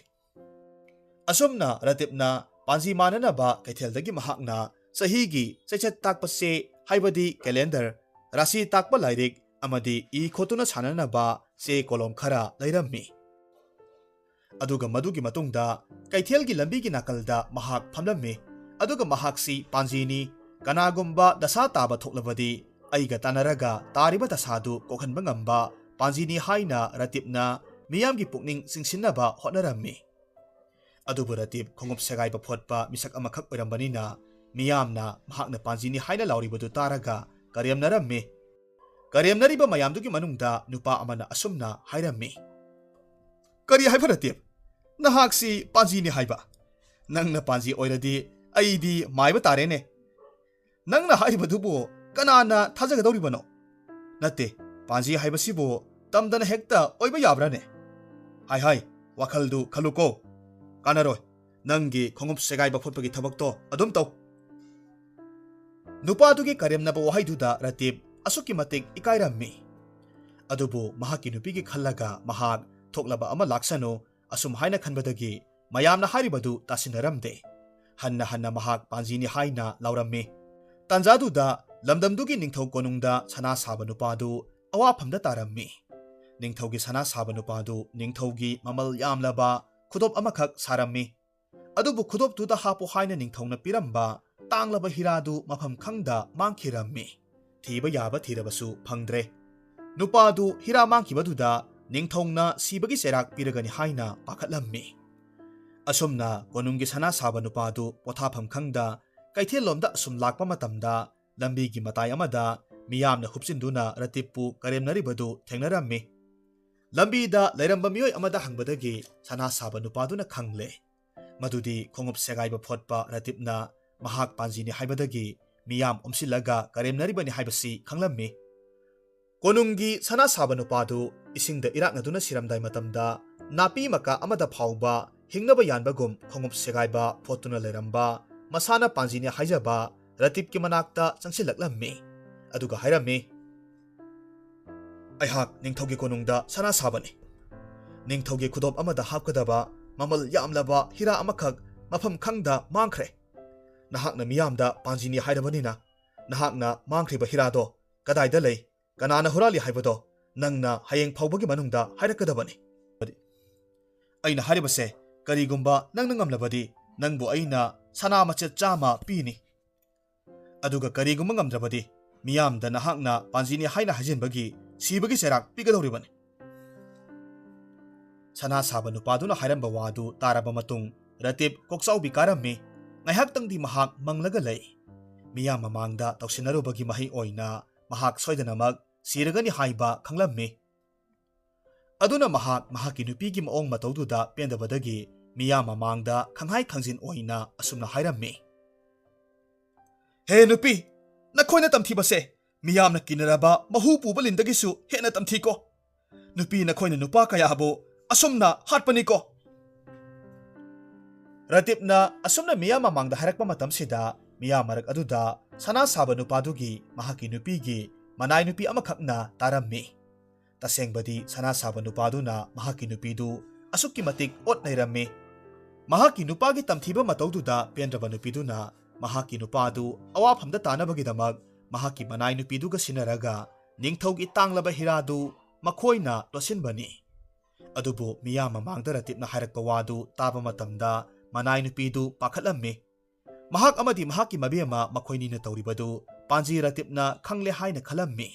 ꯑꯁꯨꯝꯅ ꯔꯇꯤꯞꯅ ꯄꯥꯟꯖꯤ ꯃꯥꯟꯅꯅꯕ ꯀꯩꯊꯦꯜꯗꯒꯤ ꯃꯍꯥꯛꯅ ꯆꯍꯤꯒꯤ ꯆꯩꯆꯠ ꯇꯥꯛꯄ ꯆꯦ, ꯍꯥꯏꯕꯗꯤ ꯀꯦꯂꯦꯟꯗꯔ, ꯔꯥꯁꯤ ꯇꯥꯛꯄ ꯂꯥꯏꯔꯤꯛ, ꯑꯃꯗꯤ ꯏ ꯈꯣꯠꯇꯨꯅ ꯁꯥꯟꯅꯅꯕ ꯆꯦ ꯀꯣꯂꯣꯝ ꯈꯔ ꯂꯩꯔꯝꯃꯤ꯫ ꯑꯗꯨꯒ ꯃꯗꯨꯒꯤ ꯃꯇꯨꯡꯗ ꯀꯩꯊꯦꯜꯒꯤ ꯂꯝꯕꯤꯒꯤ ꯅꯥꯀꯜꯗ ꯃꯍꯥꯛ ꯐꯝꯂꯝꯃꯤ꯫ ꯑꯗꯨꯒ ꯃꯍꯥꯛꯁꯤ ꯄꯥꯟꯖꯤꯅꯤ, ꯀꯅꯥꯒꯨꯝꯕ ꯗꯁꯥ ꯇꯥꯕ ꯊꯣꯛꯂꯕꯗꯤ ꯑꯩꯒ ꯇꯥꯟꯅꯔꯒ ꯇꯥꯔꯤꯕ ꯗꯁꯥꯗꯨ ꯀꯣꯛꯍꯟꯕ ꯉꯝꯕ ꯄꯥꯟꯖꯤꯅꯤ ꯍꯥꯏꯅ ꯔꯇꯤꯞꯅ ꯃꯤꯌꯥꯝꯒꯤ ꯄꯨꯛꯅꯤꯡ ꯆꯤꯡꯁꯤꯟꯅꯕ ꯍꯣꯠꯅꯔꯝꯃꯤ꯫ ꯑꯗꯨꯕꯨ ꯔꯇꯤꯞ ꯈꯣꯡꯎꯞ ꯁꯦꯒꯥꯏꯕ ꯐꯣꯠꯄ ꯃꯤꯁꯛ ꯑꯃꯈꯛ ꯑꯣꯏꯔꯝꯕꯅꯤꯅ ꯃꯤꯌꯥꯝꯅ ꯃꯍꯥꯛꯅ ꯄꯥꯟꯖꯤꯅꯤ ꯍꯥꯏꯅ ꯂꯥꯎꯔꯤꯕꯗꯨ ꯇꯥꯔꯒ ꯀꯔꯦꯝꯅꯔꯝꯃꯤ꯫ ꯀꯔꯦꯝꯅꯔꯤꯕ ꯃꯌꯥꯝꯗꯨꯒꯤ ꯃꯅꯨꯡꯗ ꯅꯨꯄꯥ ꯑꯃꯅ ꯑꯁꯨꯝꯅ ꯍꯥꯏꯔꯝꯃꯤ, "ꯀꯔꯤ ꯍꯥꯏꯕ ꯔꯇꯤꯞ? ꯅꯍꯥꯛꯁꯤ ꯄꯥꯟꯖꯤꯅꯤ ꯍꯥꯏꯕ? ꯅꯪꯅ ꯄꯥꯟꯖꯤ ꯑꯣꯏꯔꯗꯤ ꯑꯩꯗꯤ ꯃꯥꯏꯕ ꯇꯥꯔꯦꯅꯦ꯫ ꯅꯪꯅ ꯍꯥꯏꯔꯤꯕꯗꯨꯕꯨ ꯀꯅꯥꯅ ꯊꯥꯖꯒꯗꯧꯔꯤꯕꯅꯣ? ꯅꯠꯇꯦ, ꯄꯥꯟꯖꯤ ꯍꯥꯏꯕꯁꯤꯕꯨ ꯇꯝꯗꯅ ꯍꯦꯛꯇ ꯑꯣꯏꯕ ꯌꯥꯕ꯭ꯔꯥꯅꯦ? ꯍꯥꯏ ꯍꯥꯏ, ꯋꯥꯈꯜꯗꯨ ꯈꯜꯂꯨꯀꯣ꯫ ꯀꯥꯟꯅꯔꯣꯏ, ꯅꯪꯒꯤ ꯈꯣꯡꯎꯞ ꯁꯦꯒꯥꯏꯕ ꯐꯣꯠꯄꯒꯤ ꯊꯕꯛꯇꯣ ꯑꯗꯨꯝ ꯇꯧ꯫" ꯅꯨꯄꯥꯗꯨꯒꯤ ꯀꯔꯦꯝꯅꯕ ꯋꯥꯍꯩꯗꯨꯗ ꯔꯇꯤꯞ ꯑꯁꯨꯛꯀꯤ ꯃꯇꯤꯛ ꯏꯀꯥꯏꯔꯝꯃꯤ꯫ ꯑꯗꯨꯕꯨ ꯃꯍꯥꯛꯀꯤ ꯅꯨꯄꯤꯒꯤ ꯈꯜꯂꯒ ꯃꯍꯥꯛ ꯊꯣꯛꯂꯕ ꯑꯃ ꯂꯥꯛꯁꯅꯨ ꯑꯁꯨꯝ ꯍꯥꯏꯅ ꯈꯟꯕꯗꯒꯤ ꯃꯌꯥꯝꯅ ꯍꯥꯏꯔꯤꯕꯗꯨ ꯇꯥꯁꯤꯟꯅꯔꯝꯗꯦ꯫ ꯍꯟꯅ ꯍꯟꯅ ꯃꯍꯥꯛ ꯄꯥꯟꯖꯤꯅꯤ ꯍꯥꯏꯅ ꯂꯥꯎꯔꯝꯃꯤ꯫ ꯇꯥꯟꯖꯥꯗꯨꯗ ꯂꯝꯗꯝꯗꯨꯒꯤ ꯅꯤꯡꯊꯧ ꯀꯣꯅꯨꯡꯗ ꯁꯅꯥ ꯁꯥꯕ ꯅꯨꯄꯥꯗꯨ ꯑꯋꯥꯐꯝꯗ ꯇꯥꯔꯝꯃꯤ꯫ ꯅꯤꯡꯊꯧꯒꯤ ꯁꯅꯥ ꯁꯥꯕ ꯅꯨꯄꯥꯗꯨ ꯅꯤꯡꯊꯧꯒꯤ ꯃꯃꯜ ꯌꯥꯝꯂꯕ ꯈꯨꯗꯣꯞ ꯑꯃꯈꯛ ꯁꯥꯔꯝꯃꯤ꯫ ꯑꯗꯨꯕꯨ ꯈꯨꯗꯣꯞꯇꯨꯗ ꯍꯥꯞꯄꯨ ꯍꯥꯏꯅ ꯅꯤꯡꯊꯧꯅ ꯄꯤꯔꯝꯕ ꯇꯥꯡꯂꯕ ꯍꯤꯔꯥꯗꯨ ꯃꯐꯝ ꯈꯪꯗ ꯃꯥꯡꯈꯤꯔꯝꯃꯤ꯫ ꯊꯤꯕ ꯌꯥꯕ ꯊꯤꯔꯕꯁꯨ ꯐꯪꯗ꯭ꯔꯦ꯫ ꯅꯨꯄꯥꯗꯨ ꯍꯤꯔꯥ ꯃꯥꯡꯈꯤꯕꯗꯨꯗ ꯅꯤꯡꯊꯧꯅ ꯁꯤꯕꯒꯤ ꯆꯩꯔꯥꯛ ꯄꯤꯔꯒꯅꯤ ꯍꯥꯏꯅ ꯄꯥꯈꯠꯂꯝꯃꯤ꯫ ꯑꯁꯨꯝꯅ ꯀꯣꯅꯨꯡꯒꯤ ꯁꯅꯥ ꯁꯥꯕ ꯅꯨꯄꯥꯗꯨ ꯄꯣꯊꯥꯐꯝ ꯈꯪꯗ ꯀꯩꯊꯦꯜꯂꯣꯝꯗ ꯑꯁꯨꯝ ꯂꯥꯛꯄ ꯃꯇꯝꯗ ꯂꯝꯕꯤꯒꯤ ꯃꯇꯥꯏ ꯑꯃꯗ ꯃꯤꯌꯥꯝꯅ ꯍꯨꯞꯆꯤꯟꯗꯨꯅ ꯔꯇꯤꯞꯄꯨ ꯀꯔꯦꯝꯅꯔꯤꯕꯗꯨ ꯊꯦꯡꯅꯔꯝꯃꯤ꯫ ꯂꯝꯕꯤꯗ ꯂꯩꯔꯝꯕ ꯃꯤꯑꯣꯏ ꯑꯃꯗ ꯍꯪꯕꯗꯒꯤ ꯁꯅꯥ ꯁꯥꯕ ꯅꯨꯄꯥꯗꯨꯅ ꯈꯪꯂꯦ꯫ ꯃꯗꯨꯗꯤ ꯈꯣꯡꯎꯞ ꯁꯦꯒꯥꯏꯕ ꯐꯣꯠꯄ ꯔꯇꯤꯞꯅ ꯃꯍꯥꯛ ꯄꯥꯟꯖꯤꯅꯤ ꯍꯥꯏꯕꯗꯒꯤ ꯃꯤꯌꯥꯝ ꯑꯣꯝꯁꯤꯜꯂꯒ ꯀꯔꯦꯝꯅꯔꯤꯕꯅꯤ ꯍꯥꯏꯕꯁꯤ ꯈꯪꯂꯝꯃꯤ꯫ ꯀꯣꯅꯨꯡꯒꯤ ꯁꯅꯥ ꯁꯥꯕ ꯅꯨꯄꯥꯗꯨ ꯏꯁꯤꯡꯗ ꯏꯔꯥꯛꯅꯗꯨꯅ ꯁꯤꯔꯝꯗꯥꯏ ꯃꯇꯝꯗ ꯅꯥꯄꯤ ꯃꯀꯥ ꯑꯃꯗ ꯐꯥꯎꯕ ꯍꯤꯡꯅꯕ ꯌꯥꯟꯕꯒꯨꯝ ꯈꯣꯡꯎꯞ ꯁꯦꯒꯥꯏꯕ ꯐꯣꯠꯇꯨꯅ ꯂꯩꯔꯝꯕ ꯃꯁꯥꯅ ꯄꯥꯟꯖꯤꯅꯤ ꯍꯥꯏꯖꯕ ꯔꯇꯤꯞꯀꯤ ꯃꯅꯥꯛꯇ ꯆꯪꯁꯤꯜꯂꯛꯂꯝꯃꯤ꯫ ꯑꯗꯨꯒ ꯍꯥꯏꯔꯝꯃꯤ, "ꯑꯩꯍꯥꯛ ꯅꯤꯡꯊꯧꯒꯤ ꯀꯣꯅꯨꯡꯗ ꯁꯅꯥ ꯁꯥꯕꯅꯤ꯫ ꯅꯤꯡꯊꯧꯒꯤ ꯈꯨꯗꯣꯞ ꯑꯃꯗ ꯍꯥꯞꯀꯗꯕ ꯃꯃꯜ ꯌꯥꯝꯂꯕ ꯍꯤꯔꯥ ꯑꯃꯈꯛ ꯃꯐꯝ ꯈꯪꯗ ꯃꯥꯡꯈ꯭ꯔꯦ꯫ ꯅꯍꯥꯛꯅ ꯃꯤꯌꯥꯝꯗ ꯄꯥꯟꯖꯤꯅꯤ ꯍꯥꯏꯔꯕꯅꯤꯅ ꯅꯍꯥꯛꯅ ꯃꯥꯡꯈ꯭ꯔꯤꯕ ꯍꯤꯔꯥꯗꯣ ꯀꯗꯥꯏꯗ ꯂꯩ? ꯀꯅꯥꯅ ꯍꯨꯔꯥꯜꯂꯤ ꯍꯥꯏꯕꯗꯣ ꯅꯪꯅ ꯍꯌꯦꯡ ꯐꯥꯎꯕꯒꯤ ꯃꯅꯨꯡꯗ ꯍꯥꯏꯔꯛꯀꯗꯕꯅꯤ꯫ ꯑꯩꯅ ꯍꯥꯏꯔꯤꯕꯁꯦ, ꯀꯔꯤꯒꯨꯝꯕ ꯅꯪꯅ ꯉꯝꯂꯕꯗꯤ ꯅꯪꯕꯨ ꯑꯩꯅ ꯁꯅꯥ ꯃꯆꯦꯠ ꯆꯥꯝꯃ ꯄꯤꯅꯤ꯫ ꯑꯗꯨꯒ ꯀꯔꯤꯒꯨꯝꯕ ꯉꯝꯗ꯭ꯔꯕꯗꯤ ꯃꯤꯌꯥꯝꯗ ꯅꯍꯥꯛꯅ ꯄꯥꯟꯖꯤꯅꯤ ꯍꯥꯏꯅ ꯍꯥꯏꯖꯤꯟꯕꯒꯤ ꯁꯤꯕꯒꯤ ꯆꯩꯔꯥꯛ ꯄꯤꯒꯗꯧꯔꯤꯕꯅꯤ꯫ ꯁꯅꯥ ꯁꯥꯕ ꯅꯨꯄꯥꯗꯨꯅ ꯍꯥꯏꯔꯝꯕ ꯋꯥꯗꯨ ꯇꯥꯔꯕ ꯃꯇꯨꯡ ꯔꯇꯤꯞ ꯀꯣꯛꯆꯥꯎꯕꯤ ꯀꯥꯔꯝꯃꯤ꯫ ꯉꯥꯏꯍꯥꯛꯇꯪꯗꯤ ꯃꯍꯥꯛ ꯃꯪꯂꯒ ꯂꯩ꯫ ꯃꯤꯌꯥꯝ ꯃꯃꯥꯡꯗ ꯇꯧꯁꯤꯟꯅꯔꯨꯕꯒꯤ ꯃꯍꯩ ꯑꯣꯏꯅ ꯃꯍꯥꯛ ꯁꯣꯏꯗꯅꯃꯛ ꯁꯤꯔꯒꯅꯤ ꯍꯥꯏꯕ ꯈꯪꯂꯝꯃꯤ꯫ ꯑꯗꯨꯅ ꯃꯍꯥꯛ ꯃꯍꯥꯛꯀꯤ ꯅꯨꯄꯤꯒꯤ ꯃꯑꯣꯡ ꯃꯇꯧꯗꯨꯗ ꯄꯦꯟꯗꯕꯗꯒꯤ ꯃꯤꯌꯥꯝ ꯃꯃꯥꯡꯗ ꯈꯪꯍꯥꯏ ꯈꯪꯖꯤꯟ ꯑꯣꯏꯅ ꯑꯁꯨꯝꯅ ꯍꯥꯏꯔꯝꯃꯤ, "ꯍꯦ ꯅꯨꯄꯤ, ꯅꯈꯣꯏꯅ ꯇꯝꯊꯤꯕꯁꯦ ꯃꯤꯌꯥꯝꯅ ꯀꯤꯅꯔꯕ ꯃꯍꯨ ꯄꯨꯕ ꯂꯤꯟꯗꯒꯤꯁꯨ ꯍꯦꯟꯅ ꯇꯝꯊꯤꯀꯣ꯫ ꯅꯨꯄꯤ ꯅꯈꯣꯏꯅ ꯅꯨꯄꯥ ꯀꯌꯥꯕꯨ ꯑꯁꯨꯝꯅ ꯍꯥꯠꯄꯅꯤꯀꯣ"꯫ ꯔꯇꯤꯞꯅ ꯑꯁꯨꯝꯅ ꯃꯤꯌꯥꯝ ꯃꯃꯥꯡꯗ ꯍꯥꯏꯔꯛꯄ ꯃꯇꯝꯁꯤꯗ ꯃꯤꯌꯥꯝ ꯃꯔꯛ ꯑꯗꯨꯗ ꯁꯅꯥ ꯁꯥꯕ ꯅꯨꯄꯥꯗꯨꯒꯤ ꯃꯍꯥꯛꯀꯤ ꯅꯨꯄꯤꯒꯤ ꯃꯅꯥꯏ ꯅꯨꯄꯤ ꯑꯃꯈꯛꯅ ꯇꯥꯔꯝꯃꯤ꯫ ꯇꯁꯦꯡꯕꯗꯤ ꯁꯅꯥ ꯁꯥꯕ ꯅꯨꯄꯥꯗꯨꯅ ꯃꯍꯥꯛꯀꯤ ꯅꯨꯄꯤꯗꯨ ꯑꯁꯨꯛꯀꯤ ꯃꯇꯤꯛ ꯑꯣꯠ ꯅꯩꯔꯝꯃꯤ꯫ ꯃꯍꯥꯛꯀꯤ ꯅꯨꯄꯥꯒꯤ ꯇꯝꯊꯤꯕ ꯃꯇꯧꯗꯨꯗ ꯄꯦꯟꯗ꯭ꯔꯕ ꯅꯨꯄꯤꯗꯨꯅ ꯃꯍꯥꯛꯀꯤ ꯅꯨꯄꯥꯗꯨ ꯑꯋꯥꯐꯝꯗ ꯇꯥꯅꯕꯒꯤꯗꯃꯛ ꯃꯍꯥꯛꯀꯤ ꯃꯅꯥꯏ ꯅꯨꯄꯤꯗꯨꯒ ꯁꯤꯟꯅꯔꯒ ꯅꯤꯡꯊꯧꯒꯤ ꯇꯥꯡꯂꯕ ꯍꯤꯔꯥꯗꯨ ꯃꯈꯣꯏꯅ ꯂꯣꯠꯁꯤꯟꯕꯅꯤ꯫ ꯑꯗꯨꯕꯨ ꯃꯤꯌꯥꯝ ꯃꯃꯥꯡꯗ ꯔꯇꯤꯞꯅ ꯍꯥꯏꯔꯛꯄ ꯋꯥꯗꯨ ꯇꯥꯕ ꯃꯇꯝꯗ ꯃꯅꯥꯏ ꯅꯨꯄꯤꯗꯨ ꯄꯥꯈꯠꯂꯝꯃꯤ꯫ ꯃꯍꯥꯛ ꯑꯃꯗꯤ ꯃꯍꯥꯛꯀꯤ ꯃꯕꯦꯝꯃ ꯃꯈꯣꯏꯅꯤꯅ ꯇꯧꯔꯤꯕꯗꯨ ꯄꯥꯟꯖꯤ ꯔꯇꯤꯞꯅ ꯈꯪꯂꯦ ꯍꯥꯏꯅ ꯈꯜꯂꯝꯃꯤ꯫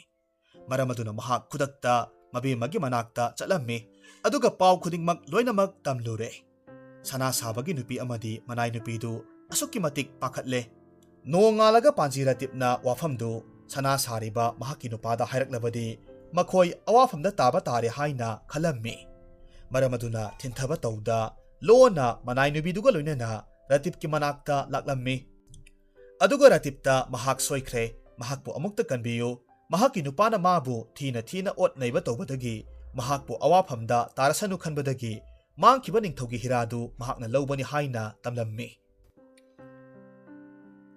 ꯃꯔꯝ ꯑꯗꯨꯅ ꯃꯍꯥꯛ ꯈꯨꯗꯛꯇ ꯃꯕꯦꯝꯃꯒꯤ ꯃꯅꯥꯛꯇ ꯆꯠꯂꯝꯃꯤ꯫ ꯑꯗꯨꯒ ꯄꯥꯎ ꯈꯨꯗꯤꯡꯃꯛ ꯂꯣꯏꯅꯃꯛ ꯇꯝꯂꯨꯔꯦ꯫ ꯁꯅꯥ ꯁꯥꯕꯒꯤ ꯅꯨꯄꯤ ꯑꯃꯗꯤ ꯃꯅꯥꯏ ꯅꯨꯄꯤꯗꯨ ꯑꯁꯨꯛꯀꯤ ꯃꯇꯤꯛ ꯄꯥꯈꯠꯂꯦ꯫ ꯅꯣꯡꯉꯥꯜꯂꯒ ꯄꯥꯟꯖꯤ ꯔꯇꯤꯞꯅ ꯋꯥꯐꯝꯗꯨ ꯁꯅꯥ ꯁꯥꯔꯤꯕ ꯃꯍꯥꯛꯀꯤ ꯅꯨꯄꯥꯗ ꯍꯥꯏꯔꯛꯂꯕꯗꯤ ꯃꯈꯣꯏ ꯑꯋꯥꯐꯝꯗ ꯇꯥꯕ ꯇꯥꯔꯦ ꯍꯥꯏꯅ ꯈꯜꯂꯝꯃꯤ꯫ ꯃꯔꯝ ꯑꯗꯨꯅ ꯊꯤꯟꯊꯕ ꯇꯧꯗ ꯂꯣꯟꯅ ꯃꯅꯥꯏ ꯅꯨꯄꯤꯗꯨꯒ ꯂꯣꯏꯅꯅ ꯔꯇꯤꯞꯀꯤ ꯃꯅꯥꯛꯇ ꯂꯥꯛꯂꯝꯃꯤ꯫ ꯑꯗꯨꯒ ꯔꯇꯤꯞꯇ ꯃꯍꯥꯛ ꯁꯣꯏꯈ꯭ꯔꯦ, ꯃꯍꯥꯛꯄꯨ ꯑꯃꯨꯛꯇ ꯀꯟꯕꯤꯌꯨ, ꯃꯍꯥꯛꯀꯤ ꯅꯨꯄꯥꯅ ꯃꯥꯕꯨ ꯊꯤꯅ ꯊꯤꯅ ꯑꯣꯠ ꯅꯩꯕ ꯇꯧꯕꯗꯒꯤ ꯃꯍꯥꯛꯄꯨ ꯑꯋꯥꯐꯝꯗ ꯇꯥꯔꯁꯅꯨ ꯈꯟꯕꯗꯒꯤ ꯃꯥꯡꯈꯤꯕ ꯅꯤꯡꯊꯧꯒꯤ ꯍꯤꯔꯥꯗꯨ ꯃꯍꯥꯛꯅ ꯂꯧꯕꯅꯤ ꯍꯥꯏꯅ ꯇꯝꯂꯝꯃꯤ꯫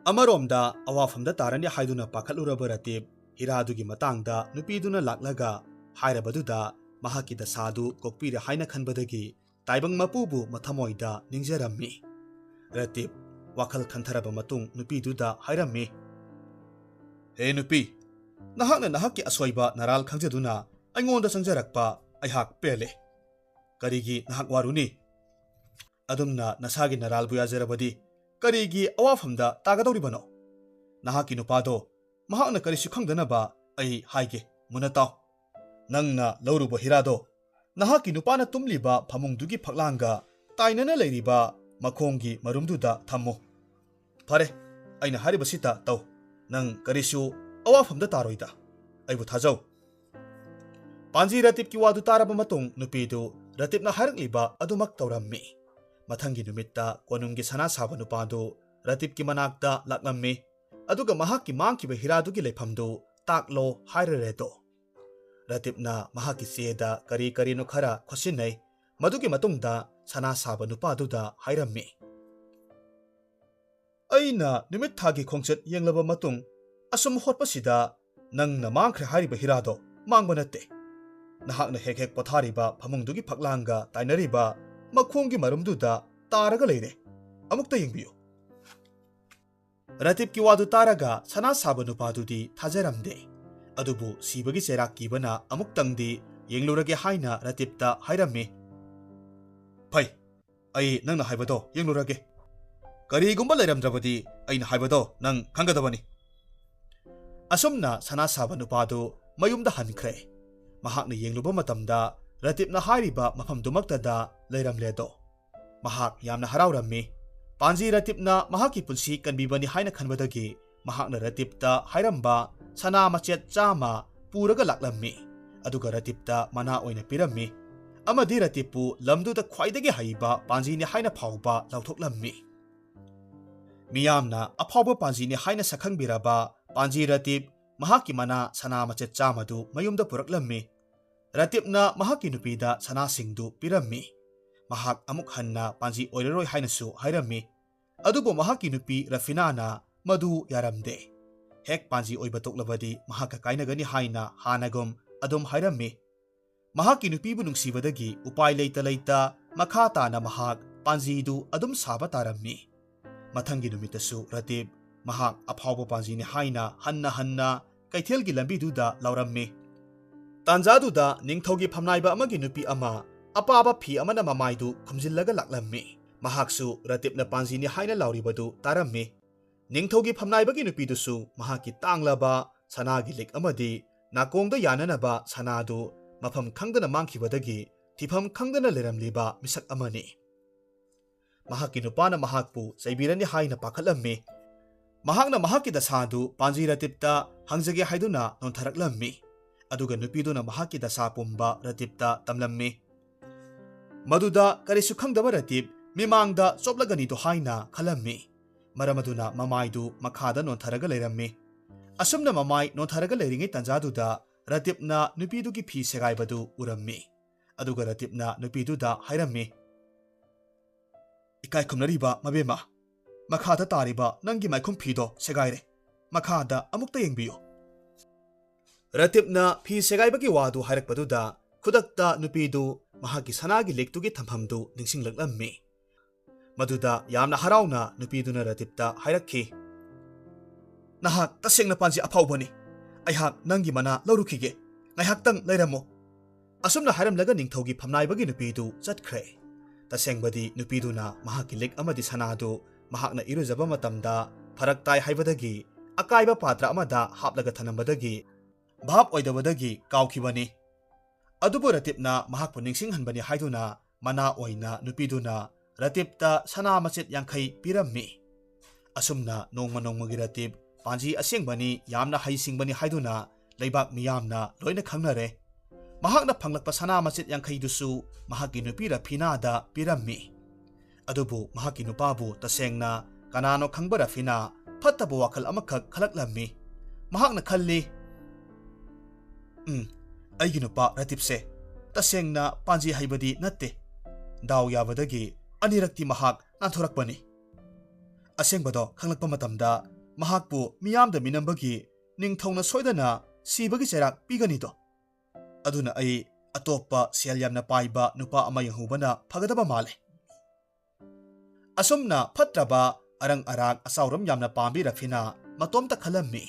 ꯑꯃꯔꯣꯝꯗ ꯑꯋꯥꯐꯝꯗ ꯇꯥꯔꯅꯤ ꯍꯥꯏꯗꯨꯅ ꯄꯥꯈꯠꯂꯨꯔꯕ ꯔꯇꯤꯞ ꯍꯤꯔꯥꯗꯨꯒꯤ ꯃꯇꯥꯡꯗ ꯅꯨꯄꯤꯗꯨꯅ ꯂꯥꯛꯂꯒ ꯍꯥꯏꯔꯕꯗꯨꯗ ꯃꯍꯥꯛꯀꯤ ꯗꯁꯥꯗꯨ ꯀꯣꯛꯄꯤꯔꯦ ꯍꯥꯏꯅ ꯈꯟꯕꯗꯒꯤ ꯇꯥꯏꯕꯪ ꯃꯄꯨꯕꯨ ꯃꯊꯃꯣꯏꯗ ꯅꯤꯡꯖꯔꯝꯃꯤ꯫ ꯔꯇꯤꯞ ꯋꯥꯈꯜ ꯈꯟꯊꯔꯕ ꯃꯇꯨꯡ ꯅꯨꯄꯤꯗꯨꯗ ꯍꯥꯏꯔꯝꯃꯤ, "ꯍꯦ ꯅꯨꯄꯤ, ꯅꯍꯥꯛꯅ ꯅꯍꯥꯛꯀꯤ ꯑꯁꯣꯏꯕ ꯅꯔꯥꯜ ꯈꯪꯖꯗꯨꯅ ꯑꯩꯉꯣꯟꯗ ꯆꯪꯖꯔꯛꯄ ꯑꯩꯍꯥꯛ ꯄꯦꯜꯂꯦ꯫ ꯀꯔꯤꯒꯤ ꯅꯍꯥꯛ ꯋꯥꯔꯨꯅꯤ? ꯑꯗꯨꯝꯅ ꯅꯁꯥꯒꯤ ꯅꯔꯥꯜꯕꯨ ꯌꯥꯖꯔꯕꯗꯤ ꯀꯔꯤꯒꯤ ꯑꯋꯥꯐꯝꯗ ꯇꯥꯒꯗꯧꯔꯤꯕꯅꯣ? ꯅꯍꯥꯛꯀꯤ ꯅꯨꯄꯥꯗꯣ ꯃꯍꯥꯛꯅ ꯀꯔꯤꯁꯨ ꯈꯪꯗꯅꯕ ꯑꯩ ꯍꯥꯏꯒꯦ, ꯃꯨꯟꯅ ꯇꯥꯎ꯫ ꯅꯪꯅ ꯂꯧꯔꯨꯕ ꯍꯤꯔꯥꯗꯣ ꯅꯍꯥꯛꯀꯤ ꯅꯨꯄꯥꯅ ꯇꯨꯝꯂꯤꯕ ꯐꯃꯨꯡꯗꯨꯒꯤ ꯐꯛꯂꯥꯡꯒ ꯇꯥꯏꯅꯅ ꯂꯩꯔꯤꯕ ꯃꯈꯣꯡꯒꯤ ꯃꯔꯨꯝꯗꯨꯗ ꯊꯝꯃꯨ꯫ ꯐꯔꯦ, ꯑꯩꯅ ꯍꯥꯏꯔꯤꯕꯁꯤꯇ ꯇꯧ꯫ ꯅꯪ ꯀꯔꯤꯁꯨ ꯑꯋꯥꯐꯝꯗ ꯇꯥꯔꯣꯏꯗ꯫ ꯑꯩꯕꯨ ꯊꯥꯖꯧ꯫ ꯄꯥꯟꯖꯤ ꯔꯇꯤꯞꯀꯤ ꯋꯥꯗꯨ ꯇꯥꯔꯕ ꯃꯇꯨꯡ ꯅꯨꯄꯤꯗꯨ ꯔꯇꯤꯞꯅ ꯍꯥꯏꯔꯛꯂꯤꯕ ꯑꯗꯨꯃꯛ ꯇꯧꯔꯝꯃꯤ꯫ ꯃꯊꯪꯒꯤ ꯅꯨꯃꯤꯠꯇ ꯀꯣꯅꯨꯡꯒꯤ ꯁꯅꯥ ꯁꯥꯕ ꯅꯨꯄꯥꯗꯨ ꯔꯇꯤꯞꯀꯤ ꯃꯅꯥꯛꯇ ꯂꯥꯛꯂꯝꯃꯤ꯫ ꯑꯗꯨꯒ ꯃꯍꯥꯛꯀꯤ ꯃꯥꯡꯈꯤꯕ ꯍꯤꯔꯥꯗꯨꯒꯤ ꯂꯩꯐꯝꯗꯨ ꯇꯥꯛꯂꯣ ꯍꯥꯏꯔꯔꯦꯗꯣ꯫ ꯔꯇꯤꯞꯅ ꯃꯍꯥꯛꯀꯤ ꯆꯦꯗ ꯀꯔꯤ ꯀꯔꯤꯅꯣ ꯈꯔ ꯈꯣꯠꯆꯤꯟꯅꯩ꯫ ꯃꯗꯨꯒꯤ ꯃꯇꯨꯡꯗ ꯁꯅꯥ ꯁꯥꯕ ꯅꯨꯄꯥꯗꯨꯗ ꯍꯥꯏꯔꯝꯃꯤ, "ꯑꯩꯅ ꯅꯨꯃꯤꯠ ꯊꯥꯒꯤ ꯈꯣꯡꯆꯠ ꯌꯦꯡꯂꯕ ꯃꯇꯨꯡ ꯑꯁꯨꯝ ꯍꯣꯠꯄꯁꯤꯗ ꯅꯪꯅ ꯃꯥꯡꯈ꯭ꯔꯦ ꯍꯥꯏꯔꯤꯕ ꯍꯤꯔꯥꯗꯣ ꯃꯥꯡꯕ ꯅꯠꯇꯦ꯫ ꯅꯍꯥꯛꯅ ꯍꯦꯛ ꯍꯦꯛ ꯄꯣꯊꯥꯔꯤꯕ ꯐꯃꯨꯡꯗꯨꯒꯤ ꯐꯛꯂꯥꯡꯒ ꯇꯥꯏꯅꯔꯤꯕ ꯃꯈꯣꯡꯒꯤ ꯃꯔꯨꯝꯗꯨꯗ ꯇꯥꯔꯒ ꯂꯩꯔꯦ꯫ ꯑꯃꯨꯛꯇ ꯌꯦꯡꯕꯤꯌꯨ꯫" ꯔꯇꯤꯞꯀꯤ ꯋꯥꯗꯨ ꯇꯥꯔꯒ ꯁꯅꯥ ꯁꯥꯕ ꯅꯨꯄꯥꯗꯨꯗꯤ ꯊꯥꯖꯔꯝꯗꯦ꯫ ꯑꯗꯨꯕꯨ ꯁꯤꯕꯒꯤ ꯆꯩꯔꯥꯛ ꯀꯤꯕꯅ ꯑꯃꯨꯛꯇꯪꯗꯤ ꯌꯦꯡꯂꯨꯔꯒꯦ ꯍꯥꯏꯅ ꯔꯇꯤꯞꯇ ꯍꯥꯏꯔꯝꯃꯤ꯫ "ꯐꯩ, ꯑꯩ ꯅꯪꯅ ꯍꯥꯏꯕꯗꯣ ꯌꯦꯡꯂꯨꯔꯒꯦ꯫ ꯀꯔꯤꯒꯨꯝꯕ ꯂꯩꯔꯝꯗ꯭ꯔꯕꯗꯤ ꯑꯩꯅ ꯍꯥꯏꯕꯗꯣ ꯅꯪ ꯈꯪꯒꯗꯕꯅꯤ꯫" ꯑꯁꯨꯝꯅ ꯁꯅꯥ ꯁꯥꯕ ꯅꯨꯄꯥꯗꯨ ꯃꯌꯨꯝꯗ ꯍꯟꯈ꯭ꯔꯦ꯫ ꯃꯍꯥꯛꯅ ꯌꯦꯡꯂꯨꯕ ꯃꯇꯝꯗ ꯔꯇꯤꯞꯅ ꯍꯥꯏꯔꯤꯕ ꯃꯐꯝꯗꯨꯃꯛꯇꯗ ꯂꯩꯔꯝꯂꯦꯗꯣ꯫ ꯃꯍꯥꯛ ꯌꯥꯝꯅ ꯍꯔꯥꯎꯔꯝꯃꯤ꯫ ꯄꯥꯟꯖꯤ ꯔꯇꯤꯞꯅ ꯃꯍꯥꯛꯀꯤ ꯄꯨꯟꯁꯤ ꯀꯟꯕꯤꯕꯅꯤ ꯍꯥꯏꯅ ꯈꯟꯕꯗꯒꯤ ꯃꯍꯥꯛꯅ ꯔꯇꯤꯞꯇ ꯍꯥꯏꯔꯝꯕ ꯁꯅꯥ ꯃꯆꯦꯠ ꯆꯥꯝꯃ ꯄꯨꯔꯒ ꯂꯥꯛꯂꯝꯃꯤ꯫ ꯑꯗꯨꯒ ꯔꯇꯤꯞꯇ ꯃꯅꯥ ꯑꯣꯏꯅ ꯄꯤꯔꯝꯃꯤ꯫ ꯑꯃꯗꯤ ꯔꯇꯤꯞꯄꯨ ꯂꯝꯗꯨꯗ ꯈ꯭ꯋꯥꯏꯗꯒꯤ ꯍꯩꯕ ꯄꯥꯟꯖꯤꯅꯤ ꯍꯥꯏꯅ ꯐꯥꯎꯕ ꯂꯥꯎꯊꯣꯛꯂꯝꯃꯤ꯫ ꯃꯤꯌꯥꯝꯅ ꯑꯐꯥꯎꯕ ꯄꯥꯟꯖꯤꯅꯤ ꯍꯥꯏꯅ ꯁꯛꯈꯪꯕꯤꯔꯕ ꯄꯥꯟꯖꯤ ꯔꯇꯤꯞ ꯃꯍꯥꯛꯀꯤ ꯃꯅꯥ ꯁꯅꯥ ꯃꯆꯦꯠ ꯆꯥꯝꯃꯗꯨ ꯃꯌꯨꯝꯗ ꯄꯨꯔꯛꯂꯝꯃꯤ꯫ ꯔꯇꯤꯞꯅ ꯃꯍꯥꯛꯀꯤ ꯅꯨꯄꯤꯗ ꯁꯅꯥꯁꯤꯡꯗꯨ ꯄꯤꯔꯝꯃꯤ꯫ ꯃꯍꯥꯛ ꯑꯃꯨꯛ ꯍꯟꯅ ꯄꯥꯟꯖꯤ ꯑꯣꯏꯔꯔꯣꯏ ꯍꯥꯏꯅꯁꯨ ꯍꯥꯏꯔꯝꯃꯤ꯫ ꯑꯗꯨꯕꯨ ꯃꯍꯥꯛꯀꯤ ꯅꯨꯄꯤ ꯔꯐꯤꯅꯥꯅ ꯃꯗꯨ ꯌꯥꯔꯝꯗꯦ꯫ ꯍꯦꯛ ꯄꯥꯟꯖꯤ ꯑꯣꯏꯕ ꯇꯣꯛꯂꯕꯗꯤ ꯃꯍꯥꯛꯀ ꯀꯥꯏꯅꯒꯅꯤ ꯍꯥꯏꯅ ꯍꯥꯟꯅꯒꯨꯝ ꯑꯗꯨꯝ ꯍꯥꯏꯔꯝꯃꯤ꯫ ꯃꯍꯥꯛꯀꯤ ꯅꯨꯄꯤꯕꯨ ꯅꯨꯡꯁꯤꯕꯗꯒꯤ ꯎꯄꯥꯏ ꯂꯩꯇ ꯂꯩꯇ ꯃꯈꯥ ꯇꯥꯅ ꯃꯍꯥꯛ ꯄꯥꯟꯖꯤꯗꯨ ꯑꯗꯨꯝ ꯁꯥꯕ ꯇꯥꯔꯝꯃꯤ꯫ ꯃꯊꯪꯒꯤ ꯅꯨꯃꯤꯠꯇꯁꯨ ꯔꯇꯤꯞ ꯃꯍꯥꯛ ꯑꯐꯥꯎꯕ ꯄꯥꯟꯖꯤꯅꯤ ꯍꯥꯏꯅ ꯍꯟꯅ ꯍꯟꯅ ꯀꯩꯊꯦꯜꯒꯤ ꯂꯝꯕꯤꯗꯨꯗ ꯂꯥꯎꯔꯝꯃꯤ꯫ ꯇꯥꯟꯖꯥꯗꯨꯗ ꯅꯤꯡꯊꯧꯒꯤ ꯐꯝꯅꯥꯏꯕ ꯑꯃꯒꯤ ꯅꯨꯄꯤ ꯑꯃ ꯑꯄꯥꯕ ꯐꯤ ꯑꯃꯅ ꯃꯃꯥꯏꯗꯨ ꯈꯨꯝꯖꯤꯜꯂꯒ ꯂꯥꯛꯂꯝꯃꯤ꯫ ꯃꯍꯥꯛꯁꯨ ꯔꯇꯤꯞꯅ ꯄꯥꯟꯖꯤꯅꯤ ꯍꯥꯏꯅ ꯂꯥꯎꯔꯤꯕꯗꯨ ꯇꯥꯔꯝꯃꯤ꯫ ꯅꯤꯡꯊꯧꯒꯤ ꯐꯝꯅꯥꯏꯕꯒꯤ ꯅꯨꯄꯤꯗꯨꯁꯨ ꯃꯍꯥꯛꯀꯤ ꯇꯥꯡꯂꯕ ꯁꯅꯥꯒꯤ ꯂꯤꯛ ꯑꯃꯗꯤ ꯅꯥꯀꯣꯡꯗ ꯌꯥꯅꯅꯕ ꯁꯅꯥꯗꯨ ꯃꯐꯝ ꯈꯪꯗꯅ ꯃꯥꯡꯈꯤꯕꯗꯒꯤ ꯊꯤꯐꯝ ꯈꯪꯗꯅ ꯂꯩꯔꯝꯂꯤꯕ ꯃꯤꯁꯛ ꯑꯃꯅꯤ꯫ ꯃꯍꯥꯛꯀꯤ ꯅꯨꯄꯥꯅ ꯃꯍꯥꯛꯄꯨ ꯆꯩꯕꯤꯔꯅꯤ ꯍꯥꯏꯅ ꯄꯥꯈꯠꯂꯝꯃꯤ꯫ ꯃꯍꯥꯛꯅ ꯃꯍꯥꯛꯀꯤ ꯗꯁꯥꯗꯨ ꯄꯥꯟꯖꯤ ꯔꯇꯤꯞꯇ ꯍꯪꯖꯒꯦ ꯍꯥꯏꯗꯨꯅ ꯅꯣꯟꯊꯔꯛꯂꯝꯃꯤ꯫ ꯑꯗꯨꯒ ꯅꯨꯄꯤꯗꯨꯅ ꯃꯍꯥꯛꯀꯤ ꯗꯁꯥ ꯄꯨꯝꯕ ꯔꯇꯤꯞꯇ ꯇꯝꯂꯝꯃꯤ꯫ ꯃꯗꯨꯗ ꯀꯔꯤꯁꯨ ꯈꯪꯗꯕ ꯔꯇꯤꯞ ꯃꯤꯃꯥꯡꯗ ꯆꯣꯞꯂꯒꯅꯤꯗꯣ ꯍꯥꯏꯅ ꯈꯜꯂꯝꯃꯤ꯫ ꯃꯔꯝ ꯑꯗꯨꯅ ꯃꯃꯥꯏꯗꯨ ꯃꯈꯥꯗ ꯅꯣꯟꯊꯔꯒ ꯂꯩꯔꯝꯃꯤ꯫ ꯑꯁꯨꯝꯅ ꯃꯃꯥꯏ ꯅꯣꯟꯊꯔꯒ ꯂꯩꯔꯤꯉꯩ ꯇꯥꯟꯖꯥꯗꯨꯗ ꯔꯇꯤꯞꯅ ꯅꯨꯄꯤꯗꯨꯒꯤ ꯐꯤ ꯁꯦꯒꯥꯏꯕꯗꯨ ꯎꯔꯝꯃꯤ꯫ ꯑꯗꯨꯒ ꯔꯇꯤꯞꯅ ꯅꯨꯄꯤꯗꯨꯗ ꯍꯥꯏꯔꯝꯃꯤ, "ꯏꯀꯥꯏ ꯈꯨꯝꯅꯔꯤꯕ ꯃꯕꯦꯝꯃ, ꯃꯈꯥꯗ ꯇꯥꯔꯤꯕ ꯅꯪꯒꯤ ꯃꯥꯏꯈꯨꯝ ꯐꯤꯗꯣ ꯁꯦꯒꯥꯏꯔꯦ꯫ ꯃꯈꯥꯗ ꯑꯃꯨꯛꯇ ꯌꯦꯡꯕꯤꯌꯨ꯫" ꯔꯇꯤꯞꯅ ꯐꯤ ꯁꯦꯒꯥꯏꯕꯒꯤ ꯋꯥꯗꯨ ꯍꯥꯏꯔꯛꯄꯗꯨꯗ ꯈꯨꯗꯛꯇ ꯅꯨꯄꯤꯗꯨ ꯃꯍꯥꯛꯀꯤ ꯁꯅꯥꯒꯤ ꯂꯤꯛꯇꯨꯒꯤ ꯊꯝꯐꯝꯗꯨ ꯅꯤꯡꯁꯤꯡꯂꯛꯂꯝꯃꯤ꯫ ꯃꯗꯨꯗ ꯌꯥꯝꯅ ꯍꯔꯥꯎꯅ ꯅꯨꯄꯤꯗꯨꯅ ꯔꯇꯤꯞꯇ ꯍꯥꯏꯔꯛꯈꯤ, "ꯅꯍꯥꯛ ꯇꯁꯦꯡꯅ ꯄꯥꯟꯖꯤ ꯑꯐꯥꯎꯕꯅꯤ꯫ ꯑꯩꯍꯥꯛ ꯅꯪꯒꯤ ꯃꯅꯥ ꯂꯧꯔꯨꯈꯤꯒꯦ꯫ ꯉꯥꯏꯍꯥꯛꯇꯪ ꯂꯩꯔꯝꯃꯨ꯫" ꯑꯁꯨꯝꯅ ꯍꯥꯏꯔꯝꯂꯒ ꯅꯤꯡꯊꯧꯒꯤ ꯐꯝꯅꯥꯏꯕꯒꯤ ꯅꯨꯄꯤꯗꯨ ꯆꯠꯈ꯭ꯔꯦ꯫ ꯇꯁꯦꯡꯕꯗꯤ ꯅꯨꯄꯤꯗꯨꯅ ꯃꯍꯥꯛꯀꯤ ꯂꯤꯛ ꯑꯃꯗꯤ ꯁꯅꯥꯗꯨ ꯃꯍꯥꯛꯅ ꯏꯔꯨꯖꯕ ꯃꯇꯝꯗ ꯐꯔꯛ ꯇꯥꯏ ꯍꯥꯏꯕꯗꯒꯤ ꯑꯀꯥꯏꯕ ꯄꯥꯇ꯭ꯔ ꯑꯃꯗ ꯍꯥꯞꯂꯒ ꯊꯅꯝꯕꯗꯒꯤ ꯚꯥꯞ ꯑꯣꯏꯗꯕꯗꯒꯤ ꯀꯥꯎꯈꯤꯕꯅꯤ꯫ ꯑꯗꯨꯕꯨ ꯔꯇꯤꯞꯅ ꯃꯍꯥꯛꯄꯨ ꯅꯤꯡꯁꯤꯡꯍꯟꯕꯅꯤ ꯍꯥꯏꯗꯨꯅ ꯃꯅꯥ ꯑꯣꯏꯅ ꯅꯨꯄꯤꯗꯨꯅ ꯔꯇꯤꯞꯇ ꯁꯅꯥ ꯃꯆꯦꯠ ꯌꯥꯡꯈꯩ ꯄꯤꯔꯝꯃꯤ꯫ ꯑꯁꯨꯝꯅ ꯅꯣꯡꯃ ꯅꯣꯡꯃꯒꯤ ꯔꯇꯤꯞ ꯄꯥꯟꯖꯤ ꯑꯁꯦꯡꯕꯅꯤ, ꯌꯥꯝꯅ ꯍꯩꯁꯤꯡꯕꯅꯤ ꯍꯥꯏꯗꯨꯅ ꯂꯩꯕꯥꯛ ꯃꯤꯌꯥꯝꯅ ꯂꯣꯏꯅ ꯈꯪꯅꯔꯦ꯫ ꯃꯍꯥꯛꯅ ꯐꯪꯂꯛꯄ ꯁꯅꯥ ꯃꯆꯦꯠ ꯌꯥꯡꯈꯩꯗꯨꯁꯨ ꯃꯍꯥꯛꯀꯤ ꯅꯨꯄꯤ ꯔꯐꯤꯅꯥꯗ ꯄꯤꯔꯝꯃꯤ꯫ ꯑꯗꯨꯕꯨ ꯃꯍꯥꯛꯀꯤ ꯅꯨꯄꯥꯕꯨ ꯇꯁꯦꯡꯅ ꯀꯅꯥꯅꯣ ꯈꯪꯕ ꯔꯐꯤꯅꯥ ꯐꯠꯇꯕ ꯋꯥꯈꯜ ꯑꯃꯈꯛ ꯈꯜꯂꯛꯂꯝꯃꯤ꯫ ꯃꯍꯥꯛꯅ ꯈꯜꯂꯤ, "ꯎꯝ, ꯑꯩꯒꯤ ꯅꯨꯄꯥ ꯔꯇꯤꯞꯁꯦ ꯇꯁꯦꯡꯅ ꯄꯥꯟꯖꯤ ꯍꯩꯕꯗꯤ ꯅꯠꯇꯦ꯫ ꯗꯥꯎ ꯌꯥꯕꯗꯒꯤ ꯑꯅꯤꯔꯛꯇꯤ ꯃꯍꯥꯛ ꯅꯥꯟꯊꯣꯔꯛꯄꯅꯤ꯫" ꯑꯁꯦꯡꯕꯗꯣ ꯈꯪꯂꯛꯄ ꯃꯇꯝꯗ ꯃꯍꯥꯛꯄꯨ ꯃꯤꯌꯥꯝꯗ ꯃꯤꯅꯝꯕꯒꯤ ꯅꯤꯡꯊꯧꯅ ꯁꯣꯏꯗꯅ ꯁꯤꯕꯒꯤ ꯆꯩꯔꯥꯛ ꯄꯤꯒꯅꯤꯗꯣ꯫ ꯑꯗꯨꯅ ꯑꯩ ꯑꯇꯣꯞꯄ ꯁꯦꯜ ꯌꯥꯝꯅ ꯄꯥꯏꯕ ꯅꯨꯄꯥ ꯑꯃ ꯌꯦꯡꯍꯧꯕꯅ ꯐꯒꯗꯕ ꯃꯥꯜꯂꯦ꯫ ꯑꯁꯨꯝꯅ ꯐꯠꯇ꯭ꯔꯕ ꯑꯔꯪ ꯑꯔꯥꯛ ꯑꯆꯥꯎꯔꯝ ꯌꯥꯝꯅ ꯄꯥꯝꯕꯤ ꯔꯐꯤꯅꯥ ꯃꯇꯣꯝꯇ ꯈꯜꯂꯝꯃꯤ꯫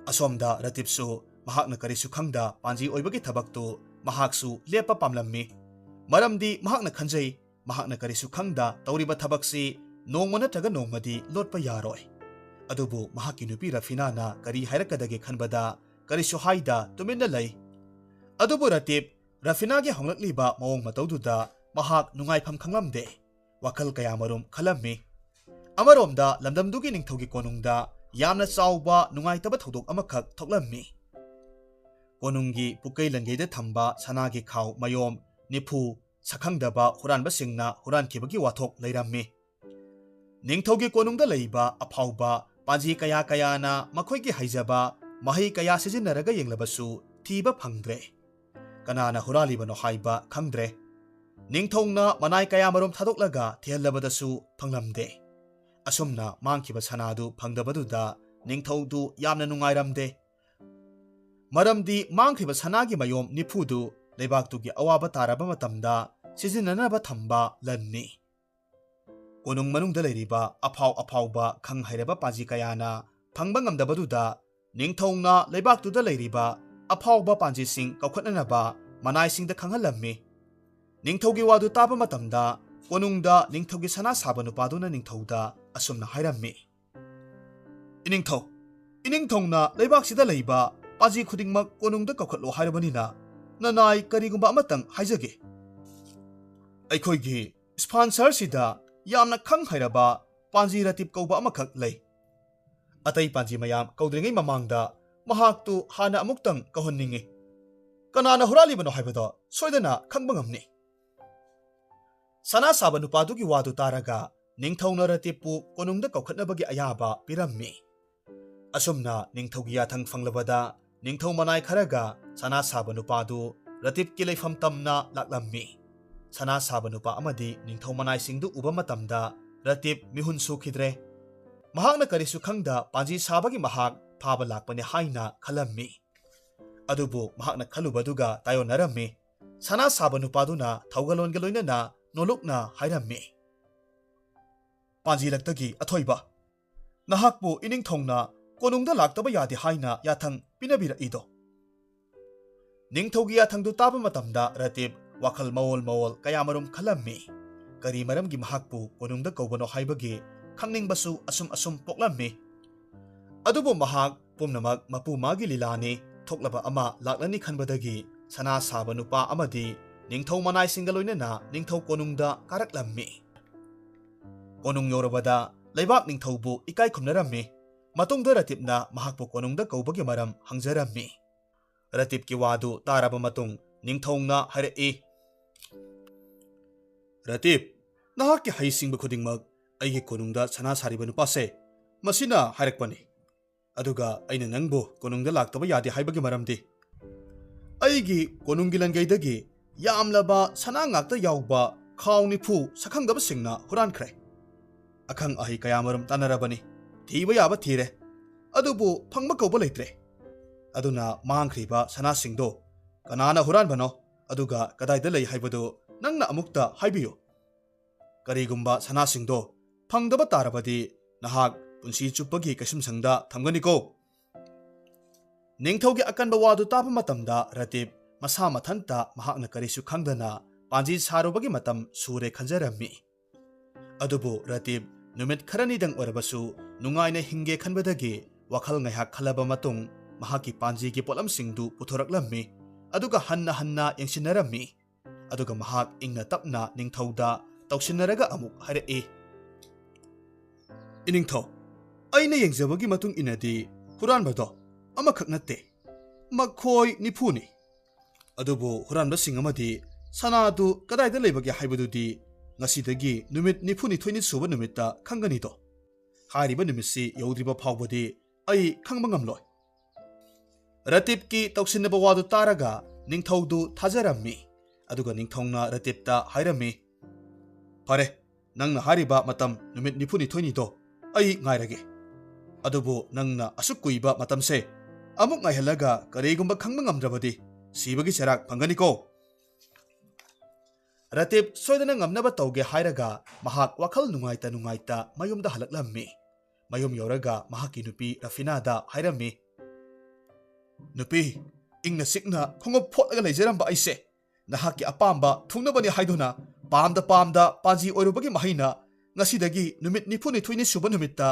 ꯑꯁꯣꯝꯗ ꯔꯇꯤꯞꯁꯨ ꯃꯍꯥꯛꯅ ꯀꯔꯤꯁꯨ ꯈꯪꯗ ꯄꯥꯟꯖꯤ ꯑꯣꯏꯕꯒꯤ ꯊꯕꯛꯇꯨ ꯃꯍꯥꯛꯁꯨ ꯂꯦꯞꯄ ꯄꯥꯝꯂꯝꯃꯤ꯫ ꯃꯔꯝꯗꯤ ꯃꯍꯥꯛꯅ ꯈꯟꯖꯩ, ꯃꯍꯥꯛꯅ ꯀꯔꯤꯁꯨ ꯈꯪꯗ ꯇꯧꯔꯤꯕ ꯊꯕꯛꯁꯤ ꯅꯣꯡꯃ ꯅꯠꯇ꯭ꯔꯒ ꯅꯣꯡꯃꯗꯤ ꯂꯣꯠꯄ ꯌꯥꯔꯣꯏ꯫ ꯑꯗꯨꯕꯨ ꯃꯍꯥꯛꯀꯤ ꯅꯨꯄꯤ ꯔꯐꯤꯅꯥꯅ ꯀꯔꯤ ꯍꯥꯏꯔꯛꯀꯗꯒꯦ ꯈꯟꯕꯗ ꯀꯔꯤꯁꯨ ꯍꯥꯏꯗ ꯇꯨꯃꯤꯟꯅ ꯂꯩ꯫ ꯑꯗꯨꯕꯨ ꯔꯇꯤꯞ ꯔꯐꯤꯅꯥꯒꯤ ꯍꯣꯡꯂꯛꯂꯤꯕ ꯃꯑꯣꯡ ꯃꯇꯧꯗꯨꯗ ꯃꯍꯥꯛ ꯅꯨꯡꯉꯥꯏꯐꯝ ꯈꯪꯂꯝꯗꯦ꯫ ꯋꯥꯈꯜ ꯀꯌꯥꯃꯔꯨꯝ ꯈꯜꯂꯝꯃꯤ꯫ ꯑꯃꯔꯣꯝꯗ ꯂꯝꯗꯝꯗꯨꯒꯤ ꯅꯤꯡꯊꯧꯒꯤ ꯀꯣꯅꯨꯡꯗ ꯌꯥꯝꯅ ꯆꯥꯎꯕ ꯅꯨꯡꯉꯥꯏꯇꯕ ꯊꯧꯗꯣꯛ ꯑꯃꯈꯛ ꯊꯣꯛꯂꯝꯃꯤ꯫ ꯀꯣꯅꯨꯡꯒꯤ ꯄꯨꯀꯩ ꯂꯟꯒꯩꯗ ꯊꯝꯕ ꯁꯅꯥꯒꯤ ꯈꯥꯎ ꯃꯌꯣꯝ ꯅꯤꯐꯨ ꯁꯛꯈꯪꯗꯕ ꯍꯨꯔꯥꯟꯕꯁꯤꯡꯅ ꯍꯨꯔꯥꯟꯈꯤꯕꯒꯤ ꯋꯥꯊꯣꯛ ꯂꯩꯔꯝꯃꯤ꯫ ꯅꯤꯡꯊꯧꯒꯤ ꯀꯣꯅꯨꯡꯗ ꯂꯩꯕ ꯑꯐꯥꯎꯕ ꯄꯥꯟꯖꯤ ꯀꯌꯥ ꯀꯌꯥꯅ ꯃꯈꯣꯏꯒꯤ ꯍꯩꯖꯕ ꯃꯍꯩ ꯀꯌꯥ ꯁꯤꯖꯤꯟꯅꯔꯒ ꯌꯦꯡꯂꯕꯁꯨ ꯊꯤꯕ ꯐꯪꯗ꯭ꯔꯦ꯫ ꯀꯅꯥꯅ ꯍꯨꯔꯥꯜꯂꯤꯕꯅꯣ ꯍꯥꯏꯕ ꯈꯪꯗ꯭ꯔꯦ꯫ ꯅꯤꯡꯊꯧꯅ ꯃꯅꯥꯏ ꯀꯌꯥꯃꯔꯨꯝ ꯊꯥꯗꯣꯛꯂꯒ ꯊꯤꯍꯜꯂꯕꯗꯁꯨ ꯐꯪꯂꯝꯗꯦ꯫ ꯑꯁꯨꯝꯅ ꯃꯥꯡꯈꯤꯕ ꯁꯅꯥꯗꯨ ꯐꯪꯗꯕꯗꯨꯗ ꯅꯤꯡꯊꯧꯗꯨ ꯌꯥꯝꯅ ꯅꯨꯡꯉꯥꯏꯔꯝꯗꯦ꯫ ꯃꯔꯝꯗꯤ ꯃꯥꯡꯈ꯭ꯔꯤꯕ ꯁꯅꯥꯒꯤ ꯃꯌꯣꯝ ꯅꯤꯐꯨꯗꯨ ꯂꯩꯕꯥꯛꯇꯨꯒꯤ ꯑꯋꯥꯕ ꯇꯥꯔꯕ ꯃꯇꯝꯗ ꯁꯤꯖꯤꯟꯅꯅꯕ ꯊꯝꯕ ꯂꯟꯅꯤ꯫ ꯀꯣꯅꯨꯡ ꯃꯅꯨꯡꯗ ꯂꯩꯔꯤꯕ ꯑꯐꯥꯎ ꯑꯐꯥꯎꯕ ꯈꯪ ꯍꯩꯔꯕ ꯄꯥꯟꯖꯤ ꯀꯌꯥꯅ ꯐꯪꯕ ꯉꯝꯗꯕꯗꯨꯗ ꯅꯤꯡꯊꯧꯅ ꯂꯩꯕꯥꯛꯇꯨꯗ ꯂꯩꯔꯤꯕ ꯑꯐꯥꯎꯕ ꯄꯥꯟꯖꯤꯁꯤꯡ ꯀꯧꯈꯠꯅꯅꯕ ꯃꯅꯥꯏꯁꯤꯡꯗ ꯈꯪꯍꯜꯂꯝꯃꯤ꯫ ꯅꯤꯡꯊꯧꯒꯤ ꯋꯥꯗꯨ ꯇꯥꯕ ꯃꯇꯝꯗ ꯀꯣꯅꯨꯡꯗ ꯅꯤꯡꯊꯧꯒꯤ ꯁꯅꯥ ꯁꯥꯕ ꯅꯨꯄꯥꯗꯨꯅ ꯅꯤꯡꯊꯧꯗ ꯑꯁꯨꯝꯅ ꯍꯥꯏꯔꯝꯃꯤ, "ꯏꯅꯤꯡꯊꯧ, ꯏꯅꯤꯡꯊꯧꯅ ꯂꯩꯕꯥꯛꯁꯤꯗ ꯂꯩꯕ ꯄꯥꯟꯖꯤ ꯈꯨꯗꯤꯡꯃꯛ ꯀꯣꯅꯨꯡꯗ ꯀꯧꯈꯠꯂꯣ ꯍꯥꯏꯔꯕꯅꯤꯅ ꯅꯅꯥꯏ ꯀꯔꯤꯒꯨꯝꯕ ꯑꯃꯇꯪ ꯍꯥꯏꯖꯒꯦ꯫ ꯑꯩꯈꯣꯏꯒꯤ ꯁ꯭ꯄꯥꯟꯁꯔꯁꯤꯗ ꯌꯥꯝꯅ ꯈꯪ ꯍꯩꯔꯕ ꯄꯥꯟꯖꯤ ꯔꯇꯤꯞ ꯀꯧꯕ ꯑꯃꯈꯛ ꯂꯩ꯫ ꯑꯇꯩ ꯄꯥꯟꯖꯤ ꯃꯌꯥꯝ ꯀꯧꯗ꯭ꯔꯤꯉꯩ ꯃꯃꯥꯡꯗ ꯃꯍꯥꯛꯇꯨ ꯍꯥꯟꯅ ꯑꯃꯨꯛꯇꯪ ꯀꯧꯍꯟꯅꯤꯡꯏ꯫ ꯀꯅꯥꯅ ꯍꯨꯔꯥꯜꯂꯤꯕꯅꯣ ꯍꯥꯏꯕꯗꯣ ꯁꯣꯏꯗꯅ ꯈꯪꯕ ꯉꯝꯅꯤ꯫" ꯁꯅꯥ ꯁꯥꯕ ꯅꯨꯄꯥꯗꯨꯒꯤ ꯋꯥꯗꯨ ꯇꯥꯔꯒ ꯅꯤꯡꯊꯧꯅ ꯔꯇꯤꯞꯄꯨ ꯀꯣꯅꯨꯡꯗ ꯀꯧꯈꯠꯅꯕꯒꯤ ꯑꯌꯥꯕ ꯄꯤꯔꯝꯃꯤ꯫ ꯑꯁꯨꯝꯅ ꯅꯤꯡꯊꯧꯒꯤ ꯌꯥꯊꯪ ꯐꯪꯂꯕꯗ ꯅꯤꯡꯊꯧ ꯃꯅꯥꯏ ꯈꯔꯒ ꯁꯅꯥ ꯁꯥꯕ ꯅꯨꯄꯥꯗꯨ ꯔꯇꯤꯞꯀꯤ ꯂꯩꯐꯝ ꯇꯝꯅ ꯂꯥꯛꯂꯝꯃꯤ꯫ ꯁꯅꯥ ꯁꯥꯕ ꯅꯨꯄꯥ ꯑꯃꯗꯤ ꯅꯤꯡꯊꯧ ꯃꯅꯥꯏꯁꯤꯡꯗꯨ ꯎꯕ ꯃꯇꯝꯗ ꯔꯇꯤꯞ ꯃꯤꯍꯨꯟ ꯁꯨꯈꯤꯗ꯭ꯔꯦ꯫ ꯃꯍꯥꯛꯅ ꯀꯔꯤꯁꯨ ꯈꯪꯗ ꯄꯥꯟꯖꯤ ꯁꯥꯕꯒꯤ ꯃꯍꯥꯛ ꯐꯥꯕ ꯂꯥꯛꯄꯅꯤ ꯍꯥꯏꯅ ꯈꯜꯂꯝꯃꯤ꯫ ꯑꯗꯨꯕꯨ ꯃꯍꯥꯛꯅ ꯈꯜꯂꯨꯕꯗꯨꯒ ꯇꯥꯏꯑꯣꯟꯅꯔꯝꯃꯤ꯫ ꯁꯅꯥ ꯁꯥꯕ ꯅꯨꯄꯥꯗꯨꯅ ꯊꯧꯒꯜꯂꯣꯟꯒ ꯂꯣꯏꯅꯅ ꯅꯣꯂꯨꯛꯅ ꯍꯥꯏꯔꯝꯃꯤ, "ꯄꯥꯟꯖꯤꯂꯛꯇꯒꯤ ꯑꯊꯣꯏꯕ, ꯅꯍꯥꯛꯄꯨ ꯏꯅꯤꯡꯊꯧꯅ ꯀꯣꯅꯨꯡꯗ ꯂꯥꯛꯇꯕ ꯌꯥꯗꯦ ꯍꯥꯏꯅ ꯌꯥꯊꯪ ꯄꯤꯅꯕꯤꯔꯛꯏꯗꯣ? ꯅꯤꯡꯊꯧꯒꯤ ꯌꯥꯊꯪꯗꯨ ꯇꯥꯕ ꯃꯇꯝꯗ ꯔꯇꯤꯞ ꯋꯥꯈꯜ ꯃꯑꯣꯜ ꯃꯑꯣꯜ ꯀꯌꯥꯃꯔꯨꯝ ꯈꯜꯂꯝꯃꯤ꯫ ꯀꯔꯤ ꯃꯔꯝꯒꯤ ꯃꯍꯥꯛꯄꯨ ꯀꯣꯅꯨꯡꯗ ꯀꯧꯕꯅꯣ ꯍꯥꯏꯕꯒꯤ ꯈꯪꯅꯤꯡꯕꯁꯨ ꯑꯁꯨꯝ ꯑꯁꯨꯝ ꯄꯣꯛꯂꯝꯃꯤ꯫ ꯑꯗꯨꯕꯨ ꯃꯍꯥꯛ ꯄꯨꯝꯅꯃꯛ ꯃꯄꯨ ꯃꯥꯒꯤ ꯂꯤꯂꯥꯅꯤ, ꯊꯣꯛꯂꯕ ꯑꯃ ꯂꯥꯛꯂꯅꯤ ꯈꯟꯕꯗꯒꯤ ꯁꯅꯥ ꯁꯥꯕ ꯅꯨꯄꯥ ꯑꯃꯗꯤ ꯅꯤꯡꯊꯧ ꯃꯅꯥꯏꯁꯤꯡꯒ ꯂꯣꯏꯅꯅ ꯅꯤꯡꯊꯧ ꯀꯣꯅꯨꯡꯗ ꯀꯥꯔꯛꯂꯝꯃꯤ꯫ ꯀꯣꯅꯨꯡ ꯌꯧꯔꯕꯗ ꯂꯩꯕꯥꯛ ꯅꯤꯡꯊꯧꯕꯨ ꯏꯀꯥꯏ ꯈꯨꯝꯅꯔꯝꯃꯤ꯫ ꯃꯇꯨꯡꯗ ꯔꯇꯤꯞꯅ ꯃꯍꯥꯛꯄꯨ ꯀꯣꯅꯨꯡꯗ ꯀꯧꯕꯒꯤ ꯃꯔꯝ ꯍꯪꯖꯔꯝꯃꯤ꯫ ꯔꯇꯤꯞꯀꯤ ꯋꯥꯗꯨ ꯇꯥꯔꯕ ꯃꯇꯨꯡ ꯅꯤꯡꯊꯧꯅ ꯍꯥꯏꯔꯛꯏ, "ꯔꯇꯤꯞ, ꯅꯍꯥꯛꯀꯤ ꯍꯩꯁꯤꯡꯕ ꯈꯨꯗꯤꯡꯃꯛ ꯑꯩꯒꯤ ꯀꯣꯅꯨꯡꯗ ꯁꯅꯥ ꯁꯥꯔꯤꯕ ꯅꯨꯄꯥꯁꯦ ꯃꯁꯤꯅ ꯍꯥꯏꯔꯛꯄꯅꯤ꯫ ꯑꯗꯨꯒ ꯑꯩꯅ ꯅꯪꯕꯨ ꯀꯣꯅꯨꯡꯗ ꯂꯥꯛꯇꯕ ꯌꯥꯗꯦ ꯍꯥꯏꯕꯒꯤ ꯃꯔꯝꯗꯤ, ꯑꯩꯒꯤ ꯀꯣꯅꯨꯡꯒꯤ ꯂꯟꯒꯩꯗꯒꯤ ꯌꯥꯝꯂꯕ ꯁꯅꯥ ꯉꯥꯛꯇ ꯌꯥꯎꯕ ꯈꯥꯎ ꯅꯤꯐꯨ ꯁꯛꯈꯪꯗꯕꯁꯤꯡꯅ ꯍꯨꯔꯥꯟꯈ꯭ꯔꯦ꯫ ꯑꯈꯪ ꯑꯍꯩ ꯀꯌꯥꯃꯔꯨꯝ ꯇꯥꯟꯅꯔꯕꯅꯤ, ꯊꯤꯕ ꯌꯥꯕ ꯊꯤꯔꯦ, ꯑꯗꯨꯕꯨ ꯐꯪꯕ ꯀꯧꯕ ꯂꯩꯇ꯭ꯔꯦ꯫ ꯑꯗꯨꯅ ꯃꯥꯡꯈ꯭ꯔꯤꯕ ꯁꯅꯥꯁꯤꯡꯗꯣ ꯀꯅꯥꯅ ꯍꯨꯔꯥꯟꯕꯅꯣ, ꯑꯗꯨꯒ ꯀꯗꯥꯏꯗ ꯂꯩ ꯍꯥꯏꯕꯗꯨ ꯅꯪꯅ ꯑꯃꯨꯛꯇ ꯍꯥꯏꯕꯤꯌꯨ꯫ ꯀꯔꯤꯒꯨꯝꯕ ꯁꯅꯥꯁꯤꯡꯗꯣ ꯐꯪꯗꯕ ꯇꯥꯔꯕꯗꯤ ꯅꯍꯥꯛ ꯄꯨꯟꯁꯤ ꯆꯨꯞꯄꯒꯤ ꯀꯩꯁꯨꯝꯁꯪꯗ ꯊꯝꯒꯅꯤꯀꯣ?" ꯅꯤꯡꯊꯧꯒꯤ ꯑꯀꯟꯕ ꯋꯥꯗꯨ ꯇꯥꯕ ꯃꯇꯝꯗ ꯔꯇꯤꯞ ꯃꯁꯥ ꯃꯊꯟꯇ ꯃꯍꯥꯛꯅ ꯀꯔꯤꯁꯨ ꯈꯪꯗꯅ ꯄꯥꯟꯖꯤ ꯁꯥꯔꯨꯕꯒꯤ ꯃꯇꯝ ꯁꯨꯔꯦ ꯈꯟꯖꯔꯝꯃꯤ꯫ ꯑꯗꯨꯕꯨ ꯔꯇꯤꯞ ꯅꯨꯃꯤꯠ ꯈꯔꯅꯤꯗꯪ ꯑꯣꯏꯔꯕꯁꯨ ꯅꯨꯡꯉꯥꯏꯅ ꯍꯤꯡꯒꯦ ꯈꯟꯕꯗꯒꯤ ꯋꯥꯈꯜ ꯉꯥꯏꯍꯥꯛ ꯈꯜꯂꯕ ꯃꯇꯨꯡ ꯃꯍꯥꯛꯀꯤ ꯄꯥꯟꯖꯤꯒꯤ ꯄꯣꯠꯂꯝꯁꯤꯡꯗꯨ ꯄꯨꯊꯣꯔꯛꯂꯝꯃꯤ꯫ ꯑꯗꯨꯒ ꯍꯟꯅ ꯍꯟꯅ ꯌꯦꯡꯁꯤꯟꯅꯔꯝꯃꯤ꯫ ꯑꯗꯨꯒ ꯃꯍꯥꯛ ꯏꯪꯅ ꯇꯞꯅ ꯅꯤꯡꯊꯧꯗ ꯇꯧꯁꯤꯟꯅꯔꯒ ꯑꯃꯨꯛ ꯍꯥꯏꯔꯛꯏ, "ꯏꯅꯤꯡꯊꯧ, ꯑꯩꯅ ꯌꯦꯡꯖꯕꯒꯤ ꯃꯇꯨꯡ ꯏꯟꯅꯗꯤ ꯍꯨꯔꯥꯟꯕꯗꯣ ꯑꯃꯈꯛ ꯅꯠꯇꯦ, ꯃꯈꯣꯏ ꯅꯤꯐꯨꯅꯤ꯫ ꯑꯗꯨꯕꯨ ꯍꯨꯔꯥꯟꯕꯁꯤꯡ ꯑꯃꯗꯤ ꯁꯅꯥꯗꯨ ꯀꯗꯥꯏꯗ ꯂꯩꯕꯒꯦ ꯍꯥꯏꯕꯗꯨꯗꯤ ꯉꯁꯤꯗꯒꯤ ꯅꯨꯃꯤꯠ ꯅꯤꯐꯨꯅꯤꯊꯣꯏꯅꯤ ꯁꯨꯕ ꯅꯨꯃꯤꯠꯇ ꯈꯪꯒꯅꯤꯗꯣ꯫ ꯍꯥꯏꯔꯤꯕ ꯅꯨꯃꯤꯠꯁꯤ ꯌꯧꯗ꯭ꯔꯤꯕ ꯐꯥꯎꯕꯗꯤ ꯑꯩ ꯈꯪꯕ ꯉꯝꯂꯣꯏ꯫" ꯔꯇꯤꯞꯀꯤ ꯇꯧꯁꯤꯟꯅꯕ ꯋꯥꯗꯨ ꯇꯥꯔꯒ ꯅꯤꯡꯊꯧꯗꯨ ꯊꯥꯖꯔꯝꯃꯤ꯫ ꯑꯗꯨꯒ ꯅꯤꯡꯊꯧꯅ ꯔꯇꯤꯞꯇ ꯍꯥꯏꯔꯝꯃꯤ, "ꯐꯔꯦ, ꯅꯪꯅ ꯍꯥꯏꯔꯤꯕ ꯃꯇꯝ ꯅꯨꯃꯤꯠ ꯅꯤꯐꯨꯅꯤꯊꯣꯏꯅꯤꯗꯣ ꯑꯩ ꯉꯥꯏꯔꯒꯦ꯫ ꯑꯗꯨꯕꯨ ꯅꯪꯅ ꯑꯁꯨꯛ ꯀꯨꯏꯕ ꯃꯇꯝꯁꯦ ꯑꯃꯨꯛ ꯉꯥꯏꯍꯜꯂꯒ ꯀꯔꯤꯒꯨꯝꯕ ꯈꯪꯕ ꯉꯝꯗ꯭ꯔꯕꯗꯤ ꯁꯤꯕꯒꯤ ꯆꯩꯔꯥꯛ ꯐꯪꯒꯅꯤꯀꯣ꯫" ꯔꯇꯤꯞ ꯁꯣꯏꯗꯅ ꯉꯝꯅꯕ ꯇꯧꯒꯦ ꯍꯥꯏꯔꯒ ꯃꯍꯥꯛ ꯋꯥꯈꯜ ꯅꯨꯡꯉꯥꯏꯇ ꯅꯨꯡꯉꯥꯏꯇ ꯃꯌꯨꯝꯗ ꯍꯜꯂꯛꯂꯝꯃꯤ꯫ ꯃꯌꯨꯝ ꯌꯧꯔꯒ ꯃꯍꯥꯛꯀꯤ ꯅꯨꯄꯤ ꯔꯐꯤꯅꯥꯗ ꯍꯥꯏꯔꯝꯃꯤ, "ꯅꯨꯄꯤ, ꯏꯪꯅ ꯆꯤꯛꯅ ꯈꯣꯡꯎꯞ ꯐꯣꯠꯂꯒ ꯂꯩꯖꯔꯝꯕ ꯑꯩꯁꯦ ꯅꯍꯥꯛꯀꯤ ꯑꯄꯥꯝꯕ ꯊꯨꯡꯅꯕꯅꯤ ꯍꯥꯏꯗꯨꯅ ꯄꯥꯝꯗ ꯄꯥꯝꯗ ꯄꯥꯟꯖꯤ ꯑꯣꯏꯔꯨꯕꯒꯤ ꯃꯍꯩꯅ ꯉꯁꯤꯗꯒꯤ ꯅꯨꯃꯤꯠ ꯅꯤꯐꯨꯅꯤꯊꯣꯏꯅꯤ ꯁꯨꯕ ꯅꯨꯃꯤꯠꯇ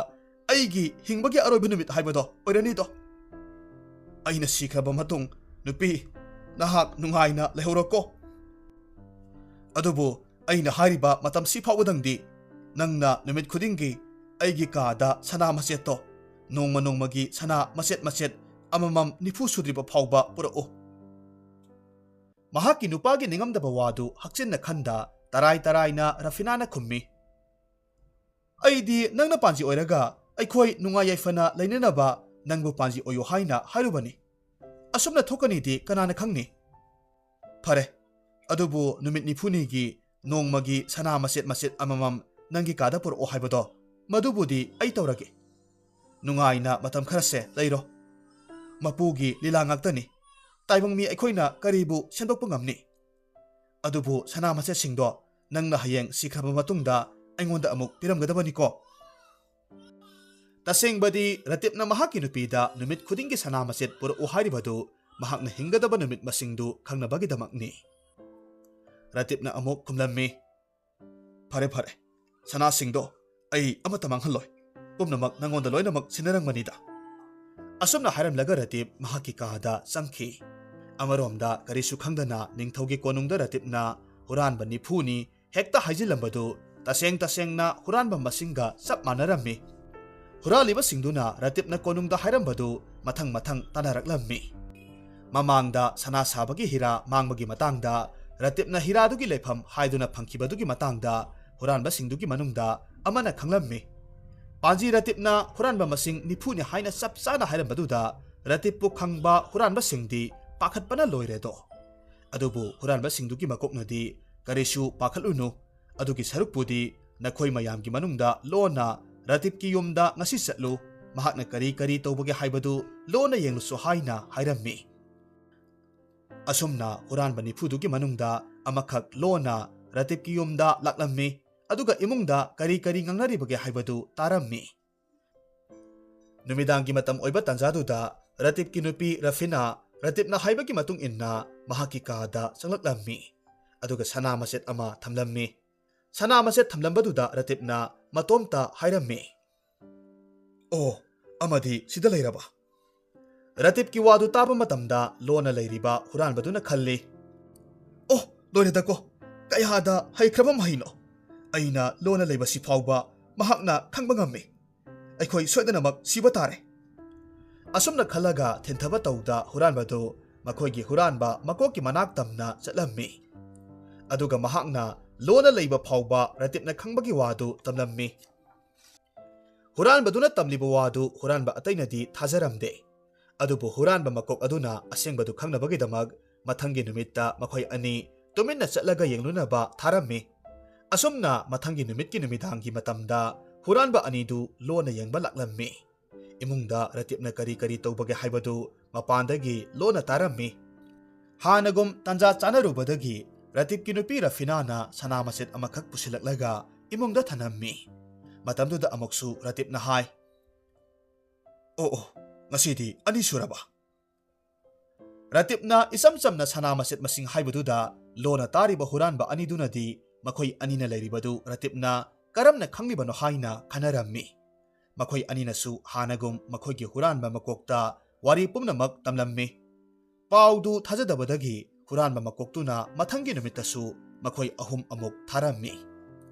ꯑꯩꯒꯤ ꯍꯤꯡꯕꯒꯤ ꯑꯔꯣꯏꯕ ꯅꯨꯃꯤꯠ ꯍꯥꯏꯕꯗꯣ ꯑꯣꯏꯔꯅꯤꯗꯣ꯫ ꯑꯩꯅ ꯁꯤꯈ꯭ꯔꯕ ꯃꯇꯨꯡ, ꯅꯨꯄꯤ, ꯅꯍꯥꯛ ꯅꯨꯡꯉꯥꯏꯅ ꯂꯩꯍꯧꯔꯣꯀꯣ꯫ ꯑꯗꯨꯕꯨ ꯑꯩꯅ ꯍꯥꯏꯔꯤꯕ ꯃꯇꯝꯁꯤ ꯐꯥꯎꯕꯗꯪꯗꯤ ꯅꯪꯅ ꯅꯨꯃꯤꯠ ꯈꯨꯗꯤꯡꯒꯤ ꯑꯩꯒꯤ ꯀꯥꯗ ꯁꯅꯥ ꯃꯆꯦꯠꯇꯣ ꯅꯣꯡꯃ ꯅꯣꯡꯃꯒꯤ ꯁꯅꯥ ꯃꯆꯦꯠ ꯃꯆꯦꯠ ꯑꯃꯃꯝ ꯅꯤꯐꯨ ꯁꯨꯗ꯭ꯔꯤꯕ ꯐꯥꯎꯕ ꯄꯨꯔꯛꯎ꯫" ꯃꯍꯥꯛꯀꯤ ꯅꯨꯄꯥꯒꯤ ꯅꯤꯡꯉꯝꯗꯕ ꯋꯥꯗꯨ ꯍꯛꯆꯤꯟꯅ ꯈꯟꯗ ꯇꯔꯥꯏ ꯇꯔꯥꯏꯅ ꯔꯐꯤꯅꯥꯅ ꯈꯨꯝꯃꯤ, "ꯑꯩꯗꯤ ꯅꯪꯅ ꯄꯥꯟꯖꯤ ꯑꯣꯏꯔꯒ ꯑꯩꯈꯣꯏ ꯅꯨꯡꯉꯥꯏ ꯌꯥꯏꯐꯅ ꯂꯩꯅꯅꯕ ꯅꯪꯕꯨ ꯄꯥꯟꯖꯤ ꯑꯣꯏꯌꯨ ꯍꯥꯏꯅ ꯍꯥꯏꯔꯨꯕꯅꯤ꯫ ꯑꯁꯨꯝꯅ ꯊꯣꯛꯀꯅꯤꯗꯤ ꯀꯅꯥꯅ ꯈꯪꯅꯤ? ꯐꯔꯦ, ꯑꯗꯨꯕꯨ ꯅꯨꯃꯤꯠ ꯅꯤꯐꯨꯅꯤꯒꯤ ꯅꯣꯡꯃꯒꯤ ꯁꯅꯥ ꯃꯆꯦꯠ ꯃꯆꯦꯠ ꯑꯃꯃꯝ ꯅꯪꯒꯤ ꯀꯥꯗ ꯄꯨꯔꯛꯑꯣ ꯍꯥꯏꯕꯗꯣ, ꯃꯗꯨꯕꯨꯗꯤ ꯑꯩ ꯇꯧꯔꯒꯦ꯫ ꯅꯨꯡꯉꯥꯏꯅ ꯃꯇꯝ ꯈꯔꯁꯦ ꯂꯩꯔꯣ꯫ ꯃꯄꯨꯒꯤ ꯂꯤꯂꯥ ꯉꯥꯛꯇꯅꯤ꯫ ꯇꯥꯏꯕꯪ ꯃꯤ ꯑꯩꯈꯣꯏꯅ ꯀꯔꯤꯕꯨ ꯁꯦꯝꯗꯣꯛꯄ ꯉꯝꯅꯤ? ꯑꯗꯨꯕꯨ ꯁꯅꯥ ꯃꯆꯦꯠꯁꯤꯡꯗꯣ ꯅꯪꯅ ꯍꯌꯦꯡ ꯁꯤꯈ꯭ꯔꯕ ꯃꯇꯨꯡꯗ ꯑꯩꯉꯣꯟꯗ ꯑꯃꯨꯛ ꯄꯤꯔꯝꯒꯗꯕꯅꯤꯀꯣ꯫" ꯇꯁꯦꯡꯕꯗꯤ ꯔꯇꯤꯞꯅ ꯃꯍꯥꯛꯀꯤ ꯅꯨꯄꯤꯗ ꯅꯨꯃꯤꯠ ꯈꯨꯗꯤꯡꯒꯤ ꯁꯅꯥ ꯃꯆꯦꯠ ꯄꯨꯔꯛꯎ ꯍꯥꯏꯔꯤꯕꯗꯨ ꯃꯍꯥꯛꯅ ꯍꯤꯡꯒꯗꯕ ꯅꯨꯃꯤꯠ ꯃꯁꯤꯡꯗꯨ ꯈꯪꯅꯕꯒꯤꯗꯃꯛꯅꯤ꯫ ꯔꯇꯤꯞꯅ ꯑꯃꯨꯛ ꯈꯨꯝꯂꯝꯃꯤ, "ꯐꯔꯦ, ꯐꯔꯦ, ꯁꯅꯥꯁꯤꯡꯗꯣ ꯑꯩ ꯑꯃꯠꯇ ꯃꯥꯡꯍꯜꯂꯣꯏ꯫ ꯄꯨꯝꯅꯃꯛ ꯅꯉꯣꯟꯗ ꯂꯣꯏꯅꯃꯛ ꯁꯤꯟꯅꯔꯝꯒꯅꯤꯗ꯫" ꯑꯁꯨꯝꯅ ꯍꯥꯏꯔꯝꯂꯒ ꯔꯇꯤꯞ ꯃꯍꯥꯛꯀꯤ ꯀꯥꯗ ꯆꯪꯈꯤ꯫ ꯑꯃꯔꯣꯝꯗ ꯀꯔꯤꯁꯨ ꯈꯪꯗꯅ ꯅꯤꯡꯊꯧꯒꯤ ꯀꯣꯅꯨꯡꯗ ꯔꯇꯤꯞꯅ ꯍꯨꯔꯥꯟꯕ ꯅꯤꯐꯨꯅꯤ ꯍꯦꯛꯇ ꯍꯥꯏꯖꯤꯜꯂꯝꯕꯗꯨ ꯇꯁꯦꯡ ꯇꯁꯦꯡꯅ ꯍꯨꯔꯥꯟꯕ ꯃꯁꯤꯡꯒ ꯆꯞ ꯃꯥꯟꯅꯔꯝꯃꯤ꯫ ꯍꯨꯔꯥꯜꯂꯤꯕꯁꯤꯡꯗꯨꯅ ꯔꯇꯤꯞꯅ ꯀꯣꯅꯨꯡꯗ ꯍꯥꯏꯔꯝꯕꯗꯨ ꯃꯊꯪ ꯃꯊꯪ ꯇꯥꯟꯅꯔꯛꯂꯝꯃꯤ꯫ ꯃꯃꯥꯡꯗ ꯁꯅꯥ ꯁꯥꯕꯒꯤ ꯍꯤꯔꯥ ꯃꯥꯡꯕꯒꯤ ꯃꯇꯥꯡꯗ, ꯔꯇꯤꯞꯅ ꯍꯤꯔꯥꯗꯨꯒꯤ ꯂꯩꯐꯝ ꯍꯥꯏꯗꯨꯅ ꯐꯪꯈꯤꯕꯗꯨꯒꯤ ꯃꯇꯥꯡꯗ ꯍꯨꯔꯥꯟꯕꯁꯤꯡꯗꯨꯒꯤ ꯃꯅꯨꯡꯗ ꯑꯃꯅ ꯈꯪꯂꯝꯃꯤ꯫ ꯄꯥꯟꯖꯤ ꯔꯇꯤꯞꯅ ꯍꯨꯔꯥꯟꯕ ꯃꯁꯤꯡ ꯅꯤꯐꯨꯅꯤ ꯍꯥꯏꯅ ꯆꯞ ꯆꯥꯅ ꯍꯥꯏꯔꯝꯕꯗꯨꯗ ꯔꯇꯤꯞꯄꯨ ꯈꯪꯕ ꯍꯨꯔꯥꯟꯕꯁꯤꯡꯗꯤ ꯄꯥꯈꯠꯄꯅ ꯂꯣꯏꯔꯦꯗꯣ꯫ ꯑꯗꯨꯕꯨ ꯍꯨꯔꯥꯟꯕꯁꯤꯡꯗꯨꯒꯤ ꯃꯀꯣꯛꯅꯗꯤ, "ꯀꯔꯤꯁꯨ ꯄꯥꯈꯠꯂꯨꯅꯨ, ꯑꯗꯨꯒꯤ ꯁꯔꯨꯛꯄꯨꯗꯤ ꯅꯈꯣꯏ ꯃꯌꯥꯝꯒꯤ ꯃꯅꯨꯡꯗ ꯂꯣꯟꯅ ꯔꯇꯤꯞꯀꯤ ꯌꯨꯝꯗ ꯉꯁꯤ ꯆꯠꯂꯨ, ꯃꯍꯥꯛꯅ ꯀꯔꯤ ꯀꯔꯤ ꯇꯧꯕꯒꯦ ꯍꯥꯏꯕꯗꯨ ꯂꯣꯟꯅ ꯌꯦꯡꯂꯨꯁꯨ" ꯍꯥꯏꯅ ꯍꯥꯏꯔꯝꯃꯤ꯫ ꯑꯁꯨꯝꯅ ꯍꯨꯔꯥꯟꯕ ꯅꯤꯐꯨꯗꯨꯒꯤ ꯃꯅꯨꯡꯗ ꯑꯃꯈꯛ ꯂꯣꯟꯅ ꯔꯇꯤꯞꯀꯤ ꯌꯨꯝꯗ ꯂꯥꯛꯂꯝꯃꯤ, ꯑꯗꯨꯒ ꯏꯃꯨꯡꯗ ꯀꯔꯤ ꯀꯔꯤ ꯉꯥꯡꯅꯔꯤꯕꯒꯦ ꯍꯥꯏꯕꯗꯨ ꯇꯥꯔꯝꯃꯤ꯫ ꯅꯨꯃꯤꯗꯥꯡꯒꯤ ꯃꯇꯝ ꯑꯣꯏꯕ ꯇꯥꯟꯖꯥꯗꯨꯗ ꯔꯇꯤꯞꯀꯤ ꯅꯨꯄꯤ ꯔꯐꯤꯅꯥ ꯔꯇꯤꯞꯅ ꯍꯥꯏꯕꯒꯤ ꯃꯇꯨꯡ ꯏꯟꯅ ꯃꯍꯥꯛꯀꯤ ꯀꯥꯗ ꯆꯪꯂꯛꯂꯝꯃꯤ, ꯑꯗꯨꯒ ꯁꯅꯥ ꯃꯆꯦꯠ ꯑꯃ ꯊꯝꯂꯝꯃꯤ꯫ ꯁꯅꯥ ꯃꯆꯦꯠ ꯊꯝꯂꯝꯕꯗꯨꯗ ꯔꯇꯤꯞꯅ ꯃꯇꯣꯝꯇ ꯍꯥꯏꯔꯝꯃꯤ, "ꯑꯣ, ꯑꯃꯗꯤ ꯁꯤꯗ ꯂꯩꯔꯕ?" ꯔꯇꯤꯞꯀꯤ ꯋꯥꯗꯨ ꯇꯥꯕ ꯃꯇꯝꯗ ꯂꯣꯟꯅ ꯂꯩꯔꯤꯕ ꯍꯨꯔꯥꯟꯕꯗꯨꯅ ꯈꯜꯂꯤ, "ꯑꯣ, ꯂꯣꯏꯔꯦꯗꯀꯣ, ꯀꯌꯥꯗ ꯍꯩꯈ꯭ꯔꯕ ꯃꯍꯩꯅꯣ! ꯑꯩꯅ ꯂꯣꯟꯅ ꯂꯩꯕꯁꯤ ꯐꯥꯎꯕ ꯃꯍꯥꯛꯅ ꯈꯪꯕ ꯉꯝꯃꯤ꯫ ꯑꯩꯈꯣꯏ ꯁꯣꯏꯗꯅꯃꯛ ꯁꯤꯕ ꯇꯥꯔꯦ꯫" ꯑꯁꯨꯝꯅ ꯈꯜꯂꯒ ꯊꯦꯟꯊꯕ ꯇꯧꯗ ꯍꯨꯔꯥꯟꯕꯗꯨ ꯃꯈꯣꯏꯒꯤ ꯍꯨꯔꯥꯟꯕ ꯃꯀꯣꯛꯀꯤ ꯃꯅꯥꯛ ꯇꯝꯅ ꯆꯠꯂꯝꯃꯤ꯫ ꯑꯗꯨꯒ ꯃꯍꯥꯛꯅ ꯂꯣꯟꯅ ꯂꯩꯕ ꯐꯥꯎꯕ ꯔꯇꯤꯞꯅ ꯈꯪꯕꯒꯤ ꯋꯥꯗꯨ ꯇꯝꯂꯝꯃꯤ꯫ ꯍꯨꯔꯥꯟꯕꯗꯨꯅ ꯇꯝꯂꯤꯕ ꯋꯥꯗꯨ ꯍꯨꯔꯥꯟꯕ ꯑꯇꯩꯅꯗꯤ ꯊꯥꯖꯔꯝꯗꯦ꯫ ꯑꯗꯨꯕꯨ ꯍꯨꯔꯥꯟꯕ ꯃꯀꯣꯛ ꯑꯗꯨꯅ ꯑꯁꯦꯡꯕꯗꯨ ꯈꯪꯅꯕꯒꯤꯗꯃꯛ ꯃꯊꯪꯒꯤ ꯅꯨꯃꯤꯠꯇ ꯃꯈꯣꯏ ꯑꯅꯤ ꯇꯨꯃꯤꯟꯅ ꯆꯠꯂꯒ ꯌꯦꯡꯂꯨꯅꯕ ꯊꯥꯔꯝꯃꯤ꯫ ꯑꯁꯨꯝꯅ ꯃꯊꯪꯒꯤ ꯅꯨꯃꯤꯠꯀꯤ ꯅꯨꯃꯤꯗꯥꯡꯒꯤ ꯃꯇꯝꯗ ꯍꯨꯔꯥꯟꯕ ꯑꯅꯤꯗꯨ ꯂꯣꯟꯅ ꯌꯦꯡꯕ ꯂꯥꯛꯂꯝꯃꯤ꯫ ꯏꯃꯨꯡꯗ ꯔꯇꯤꯞꯅ ꯀꯔꯤ ꯀꯔꯤ ꯇꯧꯕꯒꯦ ꯍꯥꯏꯕꯗꯨ ꯃꯄꯥꯟꯗꯒꯤ ꯂꯣꯟꯅ ꯇꯥꯔꯝꯃꯤ꯫ ꯍꯥꯟꯅꯒꯨꯝ ꯇꯥꯟꯖꯥ ꯆꯥꯅꯔꯨꯕꯗꯒꯤ ꯔꯇꯤꯞꯀꯤ ꯅꯨꯄꯤ ꯔꯐꯤꯅꯥꯅ ꯁꯅꯥ ꯃꯆꯦꯠ ꯑꯃꯈꯛ ꯄꯨꯁꯤꯜꯂꯛꯂꯒ ꯏꯃꯨꯡꯗ ꯊꯅꯝꯃꯤ꯫ ꯃꯇꯝꯗꯨꯗ ꯑꯃꯨꯛꯁꯨ ꯔꯇꯤꯞꯅ ꯍꯥꯏ, "ꯑꯣ, ꯑꯣ, ꯉꯁꯤꯗꯤ ꯑꯅꯤ ꯁꯨꯔꯕ?" ꯔꯇꯤꯞꯅ ꯏꯆꯝ ꯆꯝꯅ ꯁꯅꯥ ꯃꯆꯦꯠ ꯃꯁꯤꯡ ꯍꯥꯏꯕꯗꯨꯗ ꯂꯣꯟꯅ ꯇꯥꯔꯤꯕ ꯍꯨꯔꯥꯟꯕ ꯑꯅꯤꯗꯨꯅꯗꯤ ꯃꯈꯣꯏ ꯑꯅꯤꯅ ꯂꯩꯔꯤꯕꯗꯨ ꯔꯇꯤꯞꯅ ꯀꯔꯝꯅ ꯈꯪꯂꯤꯕꯅꯣ ꯍꯥꯏꯅ ꯈꯟꯅꯔꯝꯃꯤ꯫ ꯃꯈꯣꯏ ꯑꯅꯤꯅꯁꯨ ꯍꯥꯟꯅꯒꯨꯝ ꯃꯈꯣꯏꯒꯤ ꯍꯨꯔꯥꯟꯕ ꯃꯀꯣꯛꯇ ꯋꯥꯔꯤ ꯄꯨꯝꯅꯃꯛ ꯇꯝꯂꯝꯃꯤ꯫ ꯄꯥꯎꯗꯨ ꯊꯥꯖꯗꯕꯗꯒꯤ ꯍꯨꯔꯥꯟꯕ ꯃꯀꯣꯛꯇꯨꯅ ꯃꯊꯪꯒꯤ ꯅꯨꯃꯤꯠꯇꯁꯨ ꯃꯈꯣꯏ ꯑꯍꯨꯝ ꯑꯃꯨꯛ ꯊꯥꯔꯝꯃꯤ꯫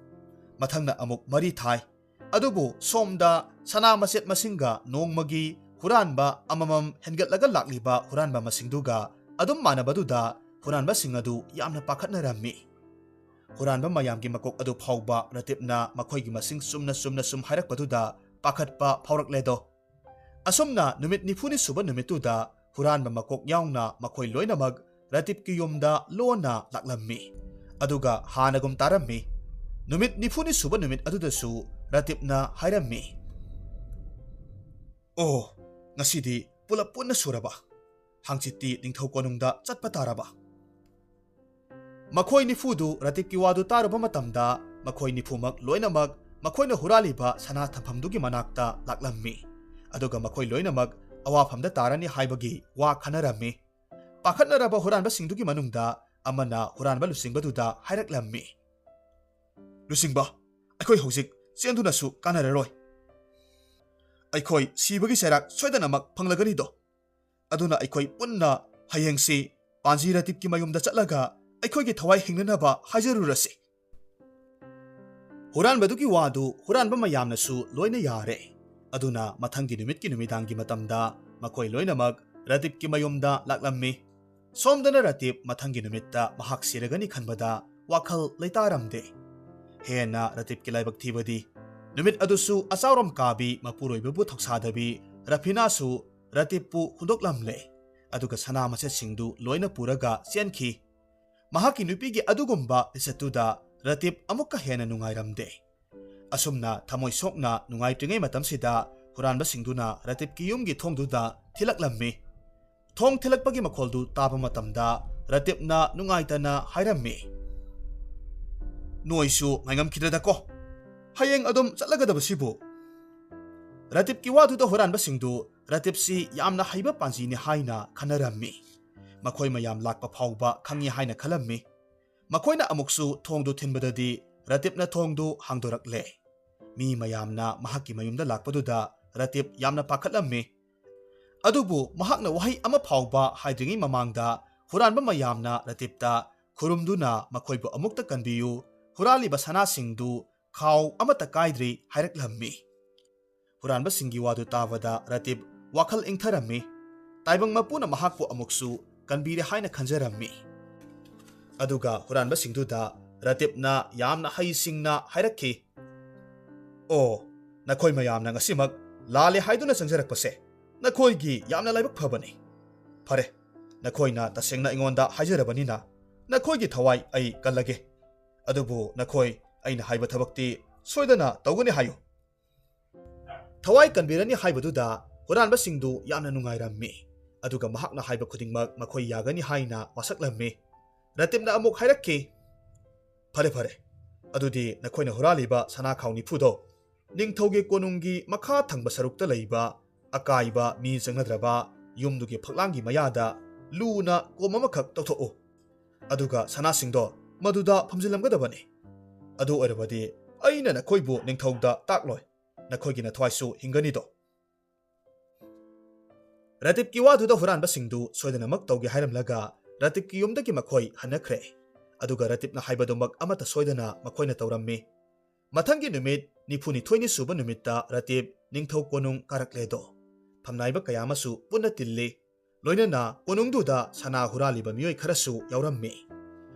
ꯃꯊꯪꯅ ꯑꯃꯨꯛ ꯃꯔꯤ ꯊꯥꯏ꯫ ꯑꯗꯨꯕꯨ ꯁꯣꯝꯗ ꯁꯅꯥ ꯃꯆꯦꯠ ꯃꯁꯤꯡꯒ ꯅꯣꯡꯃꯒꯤ ꯍꯨꯔꯥꯟꯕ ꯑꯃꯃꯝ ꯍꯦꯟꯒꯠꯂꯒ ꯂꯥꯛꯂꯤꯕ ꯍꯨꯔꯥꯟꯕ ꯃꯁꯤꯡꯗꯨꯒ ꯑꯗꯨꯝ ꯃꯥꯟꯅꯕꯗꯨꯗ ꯍꯨꯔꯥꯟꯕꯁꯤꯡ ꯑꯗꯨ ꯌꯥꯝꯅ ꯄꯥꯈꯠꯅꯔꯝꯃꯤ꯫ ꯍꯨꯔꯥꯟꯕ ꯃꯌꯥꯝꯒꯤ ꯃꯀꯣꯛ ꯑꯗꯨ ꯐꯥꯎꯕ ꯔꯇꯤꯞꯅ ꯃꯈꯣꯏꯒꯤ ꯃꯁꯤꯡ ꯆꯨꯝꯅ ꯆꯨꯝꯅ ꯁꯨꯝ ꯍꯥꯏꯔꯛꯄꯗꯨꯗ ꯄꯥꯈꯠꯄ ꯐꯥꯎꯔꯛꯂꯦꯗꯣ꯫ ꯑꯁꯨꯝꯅ ꯅꯨꯃꯤꯠ ꯅꯤꯐꯨꯅꯤ ꯁꯨꯕ ꯅꯨꯃꯤꯠꯇꯨꯗ ꯍꯨꯔꯥꯟꯕ ꯃꯀꯣꯛ ꯌꯥꯎꯅ ꯃꯈꯣꯏ ꯂꯣꯏꯅꯃꯛ ꯔꯇꯤꯞꯀꯤ ꯌꯨꯝꯗ ꯂꯣꯟꯅ ꯂꯥꯛꯂꯝꯃꯤ꯫ ꯑꯗꯨꯒ ꯍꯥꯟꯅꯒꯨꯝ ꯇꯥꯔꯝꯃꯤ꯫ ꯅꯨꯃꯤꯠ ꯅꯤꯐꯨꯅꯤ ꯁꯨꯕ ꯅꯨꯃꯤꯠ ꯑꯗꯨꯗꯁꯨ ꯔꯇꯤꯞꯅ ꯍꯥꯏꯔꯝꯃꯤ, "ꯑꯣ, ꯉꯁꯤꯗꯤ ꯄꯨꯂꯞ ꯄꯨꯟꯅ ꯁꯨꯔꯕ? ꯍꯥꯡꯆꯤꯠꯇꯤ ꯅꯤꯡꯊꯧ ꯀꯣꯅꯨꯡꯗ ꯆꯠꯄ ꯇꯥꯔꯕ?" ꯃꯈꯣꯏ ꯅꯤꯐꯨꯗꯨ ꯔꯇꯤꯞꯀꯤ ꯋꯥꯗꯨ ꯇꯥꯔꯨꯕ ꯃꯇꯝꯗ ꯃꯈꯣꯏ ꯅꯤꯐꯨꯃꯛ ꯂꯣꯏꯅꯃꯛ ꯃꯈꯣꯏꯅ ꯍꯨꯔꯥꯜꯂꯤꯕ ꯁꯅꯥ ꯊꯝꯐꯝꯗꯨꯒꯤ ꯃꯅꯥꯛꯇ ꯂꯥꯛꯂꯝꯃꯤ꯫ ꯑꯗꯨꯒ ꯃꯈꯣꯏ ꯂꯣꯏꯅꯃꯛ ꯑꯋꯥꯐꯝꯗ ꯇꯥꯔꯅꯤ ꯍꯥꯏꯕꯒꯤ ꯋꯥ ꯈꯟꯅꯔꯝꯃꯤ꯫ ꯄꯥꯈꯠꯅꯔꯕ ꯍꯨꯔꯥꯟꯕꯁꯤꯡꯗꯨꯒꯤ ꯃꯅꯨꯡꯗ ꯑꯃꯅ ꯍꯨꯔꯥꯟꯕ ꯂꯨꯆꯤꯡꯕꯗꯨꯗ ꯍꯥꯏꯔꯛꯂꯝꯃꯤ, "ꯂꯨꯆꯤꯡꯕ, ꯑꯩꯈꯣꯏ ꯍꯧꯖꯤꯛ ꯆꯦꯟꯗꯨꯅꯁꯨ ꯀꯥꯟꯅꯔꯔꯣꯏ꯫ ꯑꯩꯈꯣꯏ ꯁꯤꯕꯒꯤ ꯆꯩꯔꯥꯛ ꯁꯣꯏꯗꯅꯃꯛ ꯐꯪꯂꯒꯅꯤꯗꯣ꯫ ꯑꯗꯨꯅ ꯑꯩꯈꯣꯏ ꯄꯨꯟꯅ ꯍꯌꯦꯡꯁꯤ ꯄꯥꯟꯖꯤ ꯔꯇꯤꯞꯀꯤ ꯃꯌꯨꯝꯗ ꯆꯠꯂꯒ ꯑꯩꯈꯣꯏꯒꯤ ꯊꯋꯥꯏ ꯍꯤꯡꯅꯅꯕ ꯍꯥꯏꯖꯔꯨꯔꯁꯤ꯫" ꯍꯨꯔꯥꯟꯕꯗꯨꯒꯤ ꯋꯥꯗꯨ ꯍꯨꯔꯥꯟꯕ ꯃꯌꯥꯝꯅꯁꯨ ꯂꯣꯏꯅ ꯌꯥꯔꯦ꯫ ꯑꯗꯨꯅ ꯃꯊꯪꯒꯤ ꯅꯨꯃꯤꯠꯀꯤ ꯅꯨꯃꯤꯗꯥꯡꯒꯤ ꯃꯇꯝꯗ ꯃꯈꯣꯏ ꯂꯣꯏꯅꯃꯛ ꯔꯇꯤꯞꯀꯤ ꯃꯌꯨꯝꯗ ꯂꯥꯛꯂꯝꯃꯤ꯫ ꯁꯣꯝꯗꯅ ꯔꯇꯤꯞ ꯃꯊꯪꯒꯤ ꯅꯨꯃꯤꯠꯇ ꯃꯍꯥꯛ ꯁꯤꯔꯒꯅꯤ ꯈꯟꯕꯗ ꯋꯥꯈꯜ ꯂꯩꯇꯥꯔꯝꯗꯦ꯫ ꯍꯦꯟꯅ ꯔꯇꯤꯞꯀꯤ ꯂꯥꯏꯕꯛ ꯊꯤꯕꯗꯤ, ꯅꯨꯃꯤꯠ ꯑꯗꯨꯁꯨ ꯑꯆꯥꯎꯔꯝ ꯀꯥꯕꯤ ꯃꯄꯨꯔꯣꯏꯕꯕꯨ ꯊꯧꯁꯥꯗꯕꯤ ꯔꯐꯤꯅꯥꯁꯨ ꯔꯇꯤꯞꯄꯨ ꯍꯨꯟꯗꯣꯛꯂꯝꯂꯦ꯫ ꯑꯗꯨꯒ ꯁꯅꯥ ꯃꯆꯦꯠꯁꯤꯡꯗꯨ ꯂꯣꯏꯅ ꯄꯨꯔꯒ ꯆꯦꯟꯈꯤ꯫ ꯃꯍꯥꯛꯀꯤ ꯅꯨꯄꯤꯒꯤ ꯑꯗꯨꯒꯨꯝꯕ ꯂꯤꯆꯠꯇꯨꯗ ꯔꯇꯤꯞ ꯑꯃꯨꯛꯀ ꯍꯦꯟꯅ ꯅꯨꯡꯉꯥꯏꯔꯝꯗꯦ꯫ ꯑꯁꯨꯝꯅ ꯊꯃꯣꯏ ꯁꯣꯛꯅ ꯅꯨꯡꯉꯥꯏꯇ꯭ꯔꯤꯉꯩ ꯃꯇꯝꯁꯤꯗ ꯍꯨꯔꯥꯟꯕꯁꯤꯡꯗꯨꯅ ꯔꯇꯤꯞꯀꯤ ꯌꯨꯝꯒꯤ ꯊꯣꯡꯗꯨꯗ ꯊꯤꯜꯂꯛꯂꯝꯃꯤ꯫ ꯊꯣꯡ ꯊꯤꯜꯂꯛꯄꯒꯤ ꯃꯈꯣꯜꯗꯨ ꯇꯥꯕ ꯃꯇꯝꯗ ꯔꯇꯤꯞꯅ ꯅꯨꯡꯉꯥꯏꯇꯅ ꯍꯥꯏꯔꯝꯃꯤ, "ꯅꯣꯏꯁꯨ ꯉꯥꯏꯉꯝꯈꯤꯗ꯭ꯔꯗꯀꯣ, ꯍꯌꯦꯡ ꯑꯗꯨꯝ ꯆꯠꯂꯒꯗꯕꯁꯤꯕꯨ?" ꯔꯇꯤꯞꯀꯤ ꯋꯥꯗꯨꯗ ꯍꯨꯔꯥꯟꯕꯁꯤꯡꯗꯨ ꯔꯇꯤꯞꯁꯤ ꯌꯥꯝꯅ ꯍꯩꯕ ꯄꯥꯟꯖꯤꯅꯤ ꯍꯥꯏꯅ ꯈꯟꯅꯔꯝꯃꯤ꯫ ꯃꯈꯣꯏ ꯃꯌꯥꯝ ꯂꯥꯛꯄ ꯐꯥꯎꯕ ꯈꯪꯏ ꯍꯥꯏꯅ ꯈꯜꯂꯝꯃꯤ꯫ ꯃꯈꯣꯏꯅ ꯑꯃꯨꯛꯁꯨ ꯊꯣꯡꯗꯨ ꯊꯤꯟꯕꯗꯗꯤ ꯔꯇꯤꯞꯅ ꯊꯣꯡꯗꯨ ꯍꯥꯡꯗꯣꯔꯛꯂꯦ꯫ ꯃꯤ ꯃꯌꯥꯝꯅ ꯃꯍꯥꯛꯀꯤ ꯃꯌꯨꯝꯗ ꯂꯥꯛꯄꯗꯨꯗ ꯔꯇꯤꯞ ꯌꯥꯝꯅ ꯄꯥꯈꯠꯂꯝꯃꯤ꯫ ꯑꯗꯨꯕꯨ ꯃꯍꯥꯛꯅ ꯋꯥꯍꯩ ꯑꯃ ꯐꯥꯎꯕ ꯍꯥꯏꯗ꯭ꯔꯤꯉꯩ ꯃꯃꯥꯡꯗ ꯍꯨꯔꯥꯟꯕ ꯃꯌꯥꯝꯅ ꯔꯇꯤꯞꯇ ꯈꯨꯔꯨꯝꯗꯨꯅ ꯃꯈꯣꯏꯕꯨ ꯑꯃꯨꯛꯇ ꯀꯟꯕꯤꯌꯨ, ꯍꯨꯔꯥꯜꯂꯤꯕ ꯁꯅꯥꯁꯤꯡꯗꯨ ꯈꯥꯎ ꯑꯃꯠꯇ ꯀꯥꯏꯗ꯭ꯔꯤ ꯍꯥꯏꯔꯛꯂꯝꯃꯤ꯫ ꯍꯨꯔꯥꯟꯕꯁꯤꯡꯒꯤ ꯋꯥꯗꯨ ꯇꯥꯕꯗ ꯔꯇꯤꯞ ꯋꯥꯈꯜ ꯏꯪꯊꯔꯝꯃꯤ꯫ ꯇꯥꯏꯕꯪ ꯃꯄꯨꯅ ꯃꯍꯥꯛꯄꯨ ꯑꯃꯨꯛꯁꯨ ꯀꯟꯕꯤꯔꯦ ꯍꯥꯏꯅ ꯈꯟꯖꯔꯝꯃꯤ꯫ ꯑꯗꯨꯒ ꯍꯨꯔꯥꯟꯕꯁꯤꯡꯗꯨꯗ ꯔꯇꯤꯞꯅ ꯌꯥꯝꯅ ꯍꯩꯁꯤꯡꯅ ꯍꯥꯏꯔꯛꯈꯤ, "ꯑꯣ, ꯅꯈꯣꯏ ꯃꯌꯥꯝꯅ ꯉꯁꯤꯃꯛ ꯂꯥꯜꯂꯦ ꯍꯥꯏꯗꯨꯅ ꯆꯪꯖꯔꯛꯄꯁꯦ ꯅꯈꯣꯏꯒꯤ ꯌꯥꯝꯅ ꯂꯥꯏꯕꯛ ꯐꯕꯅꯤ꯫ ꯐꯔꯦ, ꯅꯈꯣꯏꯅ ꯇꯁꯦꯡꯅ ꯑꯩꯉꯣꯟꯗ ꯍꯥꯏꯖꯔꯕꯅꯤꯅ ꯅꯈꯣꯏꯒꯤ ꯊꯋꯥꯏ ꯑꯩ ꯀꯜꯂꯒꯦ꯫ ꯑꯗꯨꯕꯨ ꯅꯈꯣꯏ ꯑꯩꯅ ꯍꯥꯏꯕ ꯊꯕꯛꯇꯤ ꯁꯣꯏꯗꯅ ꯇꯧꯒꯅꯤ ꯍꯥꯏꯌꯨ꯫" ꯊꯋꯥꯏ ꯀꯟꯕꯤꯔꯅꯤ ꯍꯥꯏꯕꯗꯨꯗ ꯍꯨꯔꯥꯟꯕꯁꯤꯡꯗꯨ ꯌꯥꯝꯅ ꯅꯨꯡꯉꯥꯏꯔꯝꯃꯤ꯫ ꯑꯗꯨꯒ ꯃꯍꯥꯛꯅ ꯍꯥꯏꯕ ꯈꯨꯗꯤꯡꯃꯛ ꯃꯈꯣꯏ ꯌꯥꯒꯅꯤ ꯍꯥꯏꯅ ꯋꯥꯁꯛꯂꯝꯃꯤ꯫ ꯔꯇꯤꯞꯅ ꯑꯃꯨꯛ ꯍꯥꯏꯔꯛꯈꯤ, "ꯐꯔꯦ, ꯐꯔꯦ꯫ ꯑꯗꯨꯗꯤ ꯅꯈꯣꯏꯅ ꯍꯨꯔꯥꯜꯂꯤꯕ ꯁꯅꯥꯈꯥꯎ ꯅꯤꯐꯨꯗꯣ ꯅꯤꯡꯊꯧꯒꯤ ꯀꯣꯅꯨꯡꯒꯤ ꯃꯈꯥ ꯊꯪꯕ ꯁꯔꯨꯛꯇ ꯂꯩꯕ ꯑꯀꯥꯏꯕ ꯃꯤ ꯆꯪꯅꯗ꯭ꯔꯕ ꯌꯨꯝꯗꯨꯒꯤ ꯐꯛꯂꯥꯡꯒꯤ ꯃꯌꯥꯗ ꯂꯨꯅ ꯀꯣꯝ ꯑꯃꯈꯛ ꯇꯧꯊꯣꯛꯎ꯫ ꯑꯗꯨꯒ ꯁꯅꯥꯁꯤꯡꯗꯣ ꯃꯗꯨꯗ ꯐꯝꯖꯤꯜꯂꯝꯒꯗꯕꯅꯤ꯫ ꯑꯗꯨ ꯑꯣꯏꯔꯕꯗꯤ ꯑꯩꯅ ꯅꯈꯣꯏꯕꯨ ꯅꯤꯡꯊꯧꯗ ꯇꯥꯛꯂꯣꯏ, ꯅꯈꯣꯏꯒꯤ ꯅꯊ꯭ꯋꯥꯏꯁꯨ ꯍꯤꯡꯒꯅꯤꯗꯣ꯫ ꯔꯇꯤꯞꯀꯤ ꯋꯥꯗꯨꯗ ꯍꯨꯔꯥꯟꯕꯁꯤꯡꯗꯨ ꯁꯣꯏꯗꯅꯃꯛ ꯇꯧꯒꯦ ꯍꯥꯏꯔꯝꯂꯒ ꯔꯇꯤꯞꯀꯤ ꯌꯨꯝꯗꯒꯤ ꯃꯈꯣꯏ ꯍꯟꯅꯈ꯭ꯔꯦ꯫ ꯑꯗꯨꯒ ꯔꯇꯤꯞꯅ ꯍꯥꯏꯕꯗꯨꯃꯛ ꯑꯃꯠꯇ ꯁꯣꯏꯗꯅ ꯃꯈꯣꯏꯅ ꯇꯧꯔꯝꯃꯤ꯫ ꯃꯊꯪꯒꯤ ꯅꯨꯃꯤꯠ ꯅꯤꯐꯨꯅꯤꯊꯣꯏꯅꯤ ꯁꯨꯕ ꯅꯨꯃꯤꯠꯇ ꯔꯇꯤꯞ ꯅꯤꯡꯊꯧ ꯀꯣꯅꯨꯡ ꯀꯥꯔꯛꯂꯦꯗꯣ꯫ ꯐꯝꯅꯥꯏꯕ ꯀꯌꯥ ꯑꯃꯁꯨ ꯄꯨꯟꯅ ꯇꯤꯜꯂꯤ꯫ ꯂꯣꯏꯅꯅ ꯀꯣꯅꯨꯡꯗꯨꯗ ꯁꯅꯥ ꯍꯨꯔꯥꯜꯂꯤꯕ ꯃꯤꯑꯣꯏ ꯈꯔꯁꯨ ꯌꯥꯎꯔꯝꯃꯤ꯫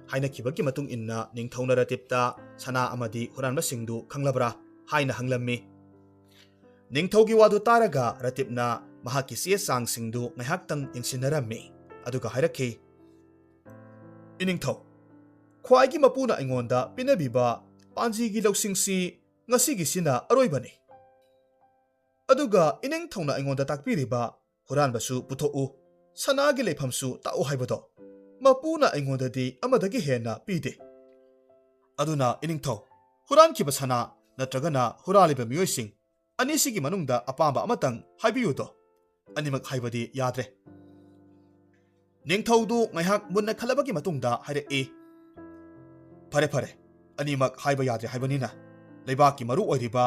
ꯍꯥꯏꯅꯈꯤꯕꯒꯤ ꯃꯇꯨꯡ ꯏꯟꯅ ꯅꯤꯡꯊꯧꯅ ꯔꯇꯤꯞꯇ ꯁꯅꯥ ꯑꯃꯗꯤ ꯍꯨꯔꯥꯟꯕꯁꯤꯡꯗꯨ ꯈꯪꯂꯕ꯭ꯔꯥ ꯍꯥꯏꯅ ꯍꯪꯂꯝꯃꯤ꯫ ꯅꯤꯡꯊꯧꯒꯤ ꯋꯥꯗꯨ ꯇꯥꯔꯒ ꯔꯇꯤꯞꯅ ꯃꯍꯥꯛꯀꯤ ꯆꯦ ꯆꯥꯡꯁꯤꯡꯗꯨ ꯉꯥꯏꯍꯥꯛꯇꯪ ꯌꯦꯡꯁꯤꯟꯅꯔꯝꯃꯤ, ꯑꯗꯨꯒ ꯍꯥꯏꯔꯛꯈꯤ, "ꯏꯅꯤꯡꯊꯧ, ꯈ꯭ꯋꯥꯏꯒꯤ ꯃꯄꯨꯅ ꯑꯩꯉꯣꯟꯗ ꯄꯤꯅꯕꯤꯕ ꯄꯥꯟꯖꯤꯒꯤ ꯂꯧꯁꯤꯡꯁꯤ ꯉꯁꯤꯒꯤꯁꯤꯅ ꯑꯔꯣꯏꯕꯅꯤ꯫ ꯑꯗꯨꯒ ꯏꯅꯤꯡꯊꯧꯅ ꯑꯩꯉꯣꯟꯗ ꯇꯥꯛꯄꯤꯔꯤꯕ ꯍꯨꯔꯥꯟꯕꯁꯨ ꯄꯨꯊꯣꯛꯎ, ꯁꯅꯥꯒꯤ ꯂꯩꯐꯝꯁꯨ ꯇꯥꯛꯎ ꯍꯥꯏꯕꯗꯣ ꯃꯄꯨꯅ ꯑꯩꯉꯣꯟꯗꯗꯤ ꯑꯃꯗꯒꯤ ꯍꯦꯟꯅ ꯄꯤꯗꯦ꯫ ꯑꯗꯨꯅ ꯏꯅꯤꯡꯊꯧ, ꯍꯨꯔꯥꯟꯈꯤꯕ ꯁꯅꯥ ꯅꯠꯇ꯭ꯔꯒꯅ ꯍꯨꯔꯥꯜꯂꯤꯕ ꯃꯤꯑꯣꯏꯁꯤꯡ ꯑꯅꯤꯁꯤꯒꯤ ꯃꯅꯨꯡꯗ ꯑꯄꯥꯝꯕ ꯑꯃꯇꯪ ꯍꯥꯏꯕꯤꯌꯨꯗꯣ꯫ ꯑꯅꯤꯃꯛ ꯍꯥꯏꯕꯗꯤ ꯌꯥꯗ꯭ꯔꯦ꯫" ꯅꯤꯡꯊꯧꯗꯨ ꯉꯥꯏꯍꯥꯛ ꯃꯨꯟꯅ ꯈꯜꯂꯕꯒꯤ ꯃꯇꯨꯡꯗ ꯍꯥꯏꯔꯛꯏ, "ꯐꯔꯦ, ꯐꯔꯦ, ꯑꯅꯤꯃꯛ ꯍꯥꯏꯕ ꯌꯥꯗ꯭ꯔꯦ ꯍꯥꯏꯕꯅꯤꯅ, ꯂꯩꯕꯥꯛꯀꯤ ꯃꯔꯨ ꯑꯣꯏꯔꯤꯕ,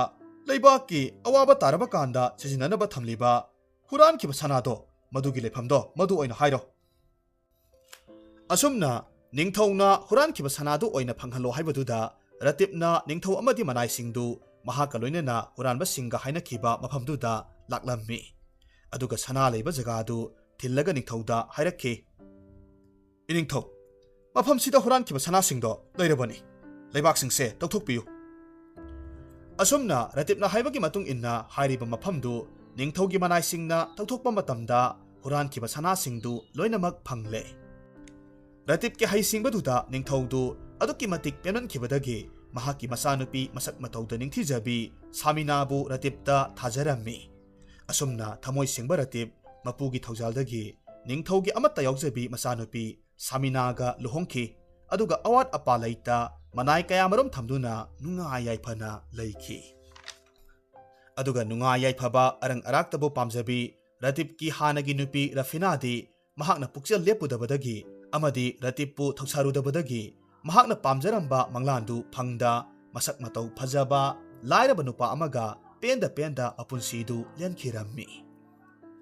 ꯂꯩꯕꯥꯛꯀꯤ ꯑꯋꯥꯕ ꯇꯥꯔꯕ ꯀꯥꯟꯗ ꯁꯤꯖꯤꯟꯅꯅꯕ ꯊꯝꯂꯤꯕ ꯍꯨꯔꯥꯟꯈꯤꯕ ꯁꯅꯥꯗꯣ, ꯃꯗꯨꯒꯤ ꯂꯩꯐꯝꯗꯣ, ꯃꯗꯨ ꯑꯣꯏꯅ ꯍꯥꯏꯔꯣ꯫" ꯑꯁꯨꯝꯅ ꯅꯤꯡꯊꯧꯅ ꯍꯨꯔꯥꯟꯈꯤꯕ ꯁꯅꯥꯗꯨ ꯑꯣꯏꯅ ꯐꯪꯍꯜꯂꯣ ꯍꯥꯏꯕꯗꯨꯗ ꯔꯇꯤꯞꯅ ꯅꯤꯡꯊꯧ ꯑꯃꯗꯤ ꯃꯅꯥꯏꯁꯤꯡꯗꯨ ꯃꯍꯥꯛꯀ ꯂꯣꯏꯅꯅ ꯍꯨꯔꯥꯟꯕꯁꯤꯡꯒ ꯍꯥꯏꯅꯈꯤꯕ ꯃꯐꯝꯗꯨꯗ ꯂꯥꯛꯂꯝꯃꯤ꯫ ꯑꯗꯨꯒ ꯁꯅꯥ ꯂꯩꯕ ꯖꯒꯥꯗꯨ ꯊꯤꯜꯂꯒ ꯅꯤꯡꯊꯧꯗ ꯍꯥꯏꯔꯛꯈꯤ, "ꯏꯅꯤꯡꯊꯧ, ꯃꯐꯝꯁꯤꯗ ꯍꯨꯔꯥꯟꯈꯤꯕ ꯁꯅꯥꯁꯤꯡꯗꯣ ꯂꯩꯔꯕꯅꯤ꯫ ꯂꯩꯕꯥꯛꯁꯤꯡꯁꯦ ꯇꯧꯊꯣꯛꯄꯤꯌꯨ꯫" ꯑꯁꯨꯝꯅ ꯔꯇꯤꯞꯅ ꯍꯥꯏꯕꯒꯤ ꯃꯇꯨꯡ ꯏꯟꯅ ꯍꯥꯏꯔꯤꯕ ꯃꯐꯝꯗꯨ ꯅꯤꯡꯊꯧꯒꯤ ꯃꯅꯥꯏꯁꯤꯡꯅ ꯇꯧꯊꯣꯛꯄ ꯃꯇꯝꯗ ꯍꯨꯔꯥꯟꯈꯤꯕ ꯁꯅꯥꯁꯤꯡꯗꯨ ꯂꯣꯏꯅꯃꯛ ꯐꯪꯂꯦ꯫ ꯔꯇꯤꯞꯀꯤ ꯍꯩꯁꯤꯡꯕꯗꯨꯗ ꯅꯤꯡꯊꯧꯗꯨ ꯑꯗꯨꯛꯀꯤ ꯃꯇꯤꯛ ꯄꯦꯟꯃꯟꯈꯤꯕꯗꯒꯤ ꯃꯍꯥꯛꯀꯤ ꯃꯆꯥꯅꯨꯄꯤ ꯃꯁꯛ ꯃꯇꯧꯗ ꯅꯤꯡꯊꯤꯖꯕꯤ ꯁꯥꯃꯤꯅꯥꯕꯨ ꯔꯇꯤꯞꯇ ꯊꯥꯖꯔꯝꯃꯤ꯫ ꯑꯁꯨꯝꯅ ꯊꯃꯣꯏ ꯁꯦꯡꯕ ꯔꯇꯤꯞ ꯃꯄꯨꯒꯤ ꯊꯧꯖꯥꯜꯗꯒꯤ ꯅꯤꯡꯊꯧꯒꯤ ꯑꯃꯠꯇ ꯌꯥꯎꯖꯕꯤ ꯃꯆꯥꯅꯨꯄꯤ ꯁꯥꯃꯤꯅꯥꯒ ꯂꯨꯍꯣꯡꯈꯤ꯫ ꯑꯗꯨꯒ ꯑꯋꯥꯠ ꯑꯄꯥ ꯂꯩꯇ ꯃꯅꯥꯏ ꯀꯌꯥꯃꯔꯨꯝ ꯊꯝꯗꯨꯅ ꯅꯨꯡꯉꯥꯏ ꯌꯥꯏꯐꯅ ꯂꯩꯈꯤ꯫ ꯑꯗꯨꯒ ꯅꯨꯡꯉꯥꯏ ꯌꯥꯏꯐꯕ ꯑꯔꯪ ꯑꯔꯥꯛꯇꯕꯨ ꯄꯥꯝꯖꯕꯤ ꯔꯇꯤꯞꯀꯤ ꯍꯥꯟꯅꯒꯤ ꯅꯨꯄꯤ ꯔꯐꯤꯅꯥꯗꯤ ꯃꯍꯥꯛꯅ ꯄꯨꯛꯆꯦꯜ ꯂꯦꯞꯄꯨꯗꯕꯗꯒꯤ ꯑꯃꯗꯤ ꯔꯇꯤꯞꯄꯨ ꯊꯧꯁꯥꯔꯨꯗꯕꯗꯒꯤ ꯃꯍꯥꯛꯅ ꯄꯥꯝꯖꯔꯝꯕ ꯃꯪꯂꯥꯟꯗꯨ ꯐꯪꯗ ꯃꯁꯛ ꯃꯇꯧ ꯐꯖꯕ ꯂꯥꯏꯔꯕ ꯅꯨꯄꯥ ꯑꯃꯒ ꯄꯦꯟꯗ ꯄꯦꯟꯗ ꯃꯄꯨꯟꯁꯤꯗꯨ ꯂꯦꯟꯈꯤꯔꯝꯃꯤ꯫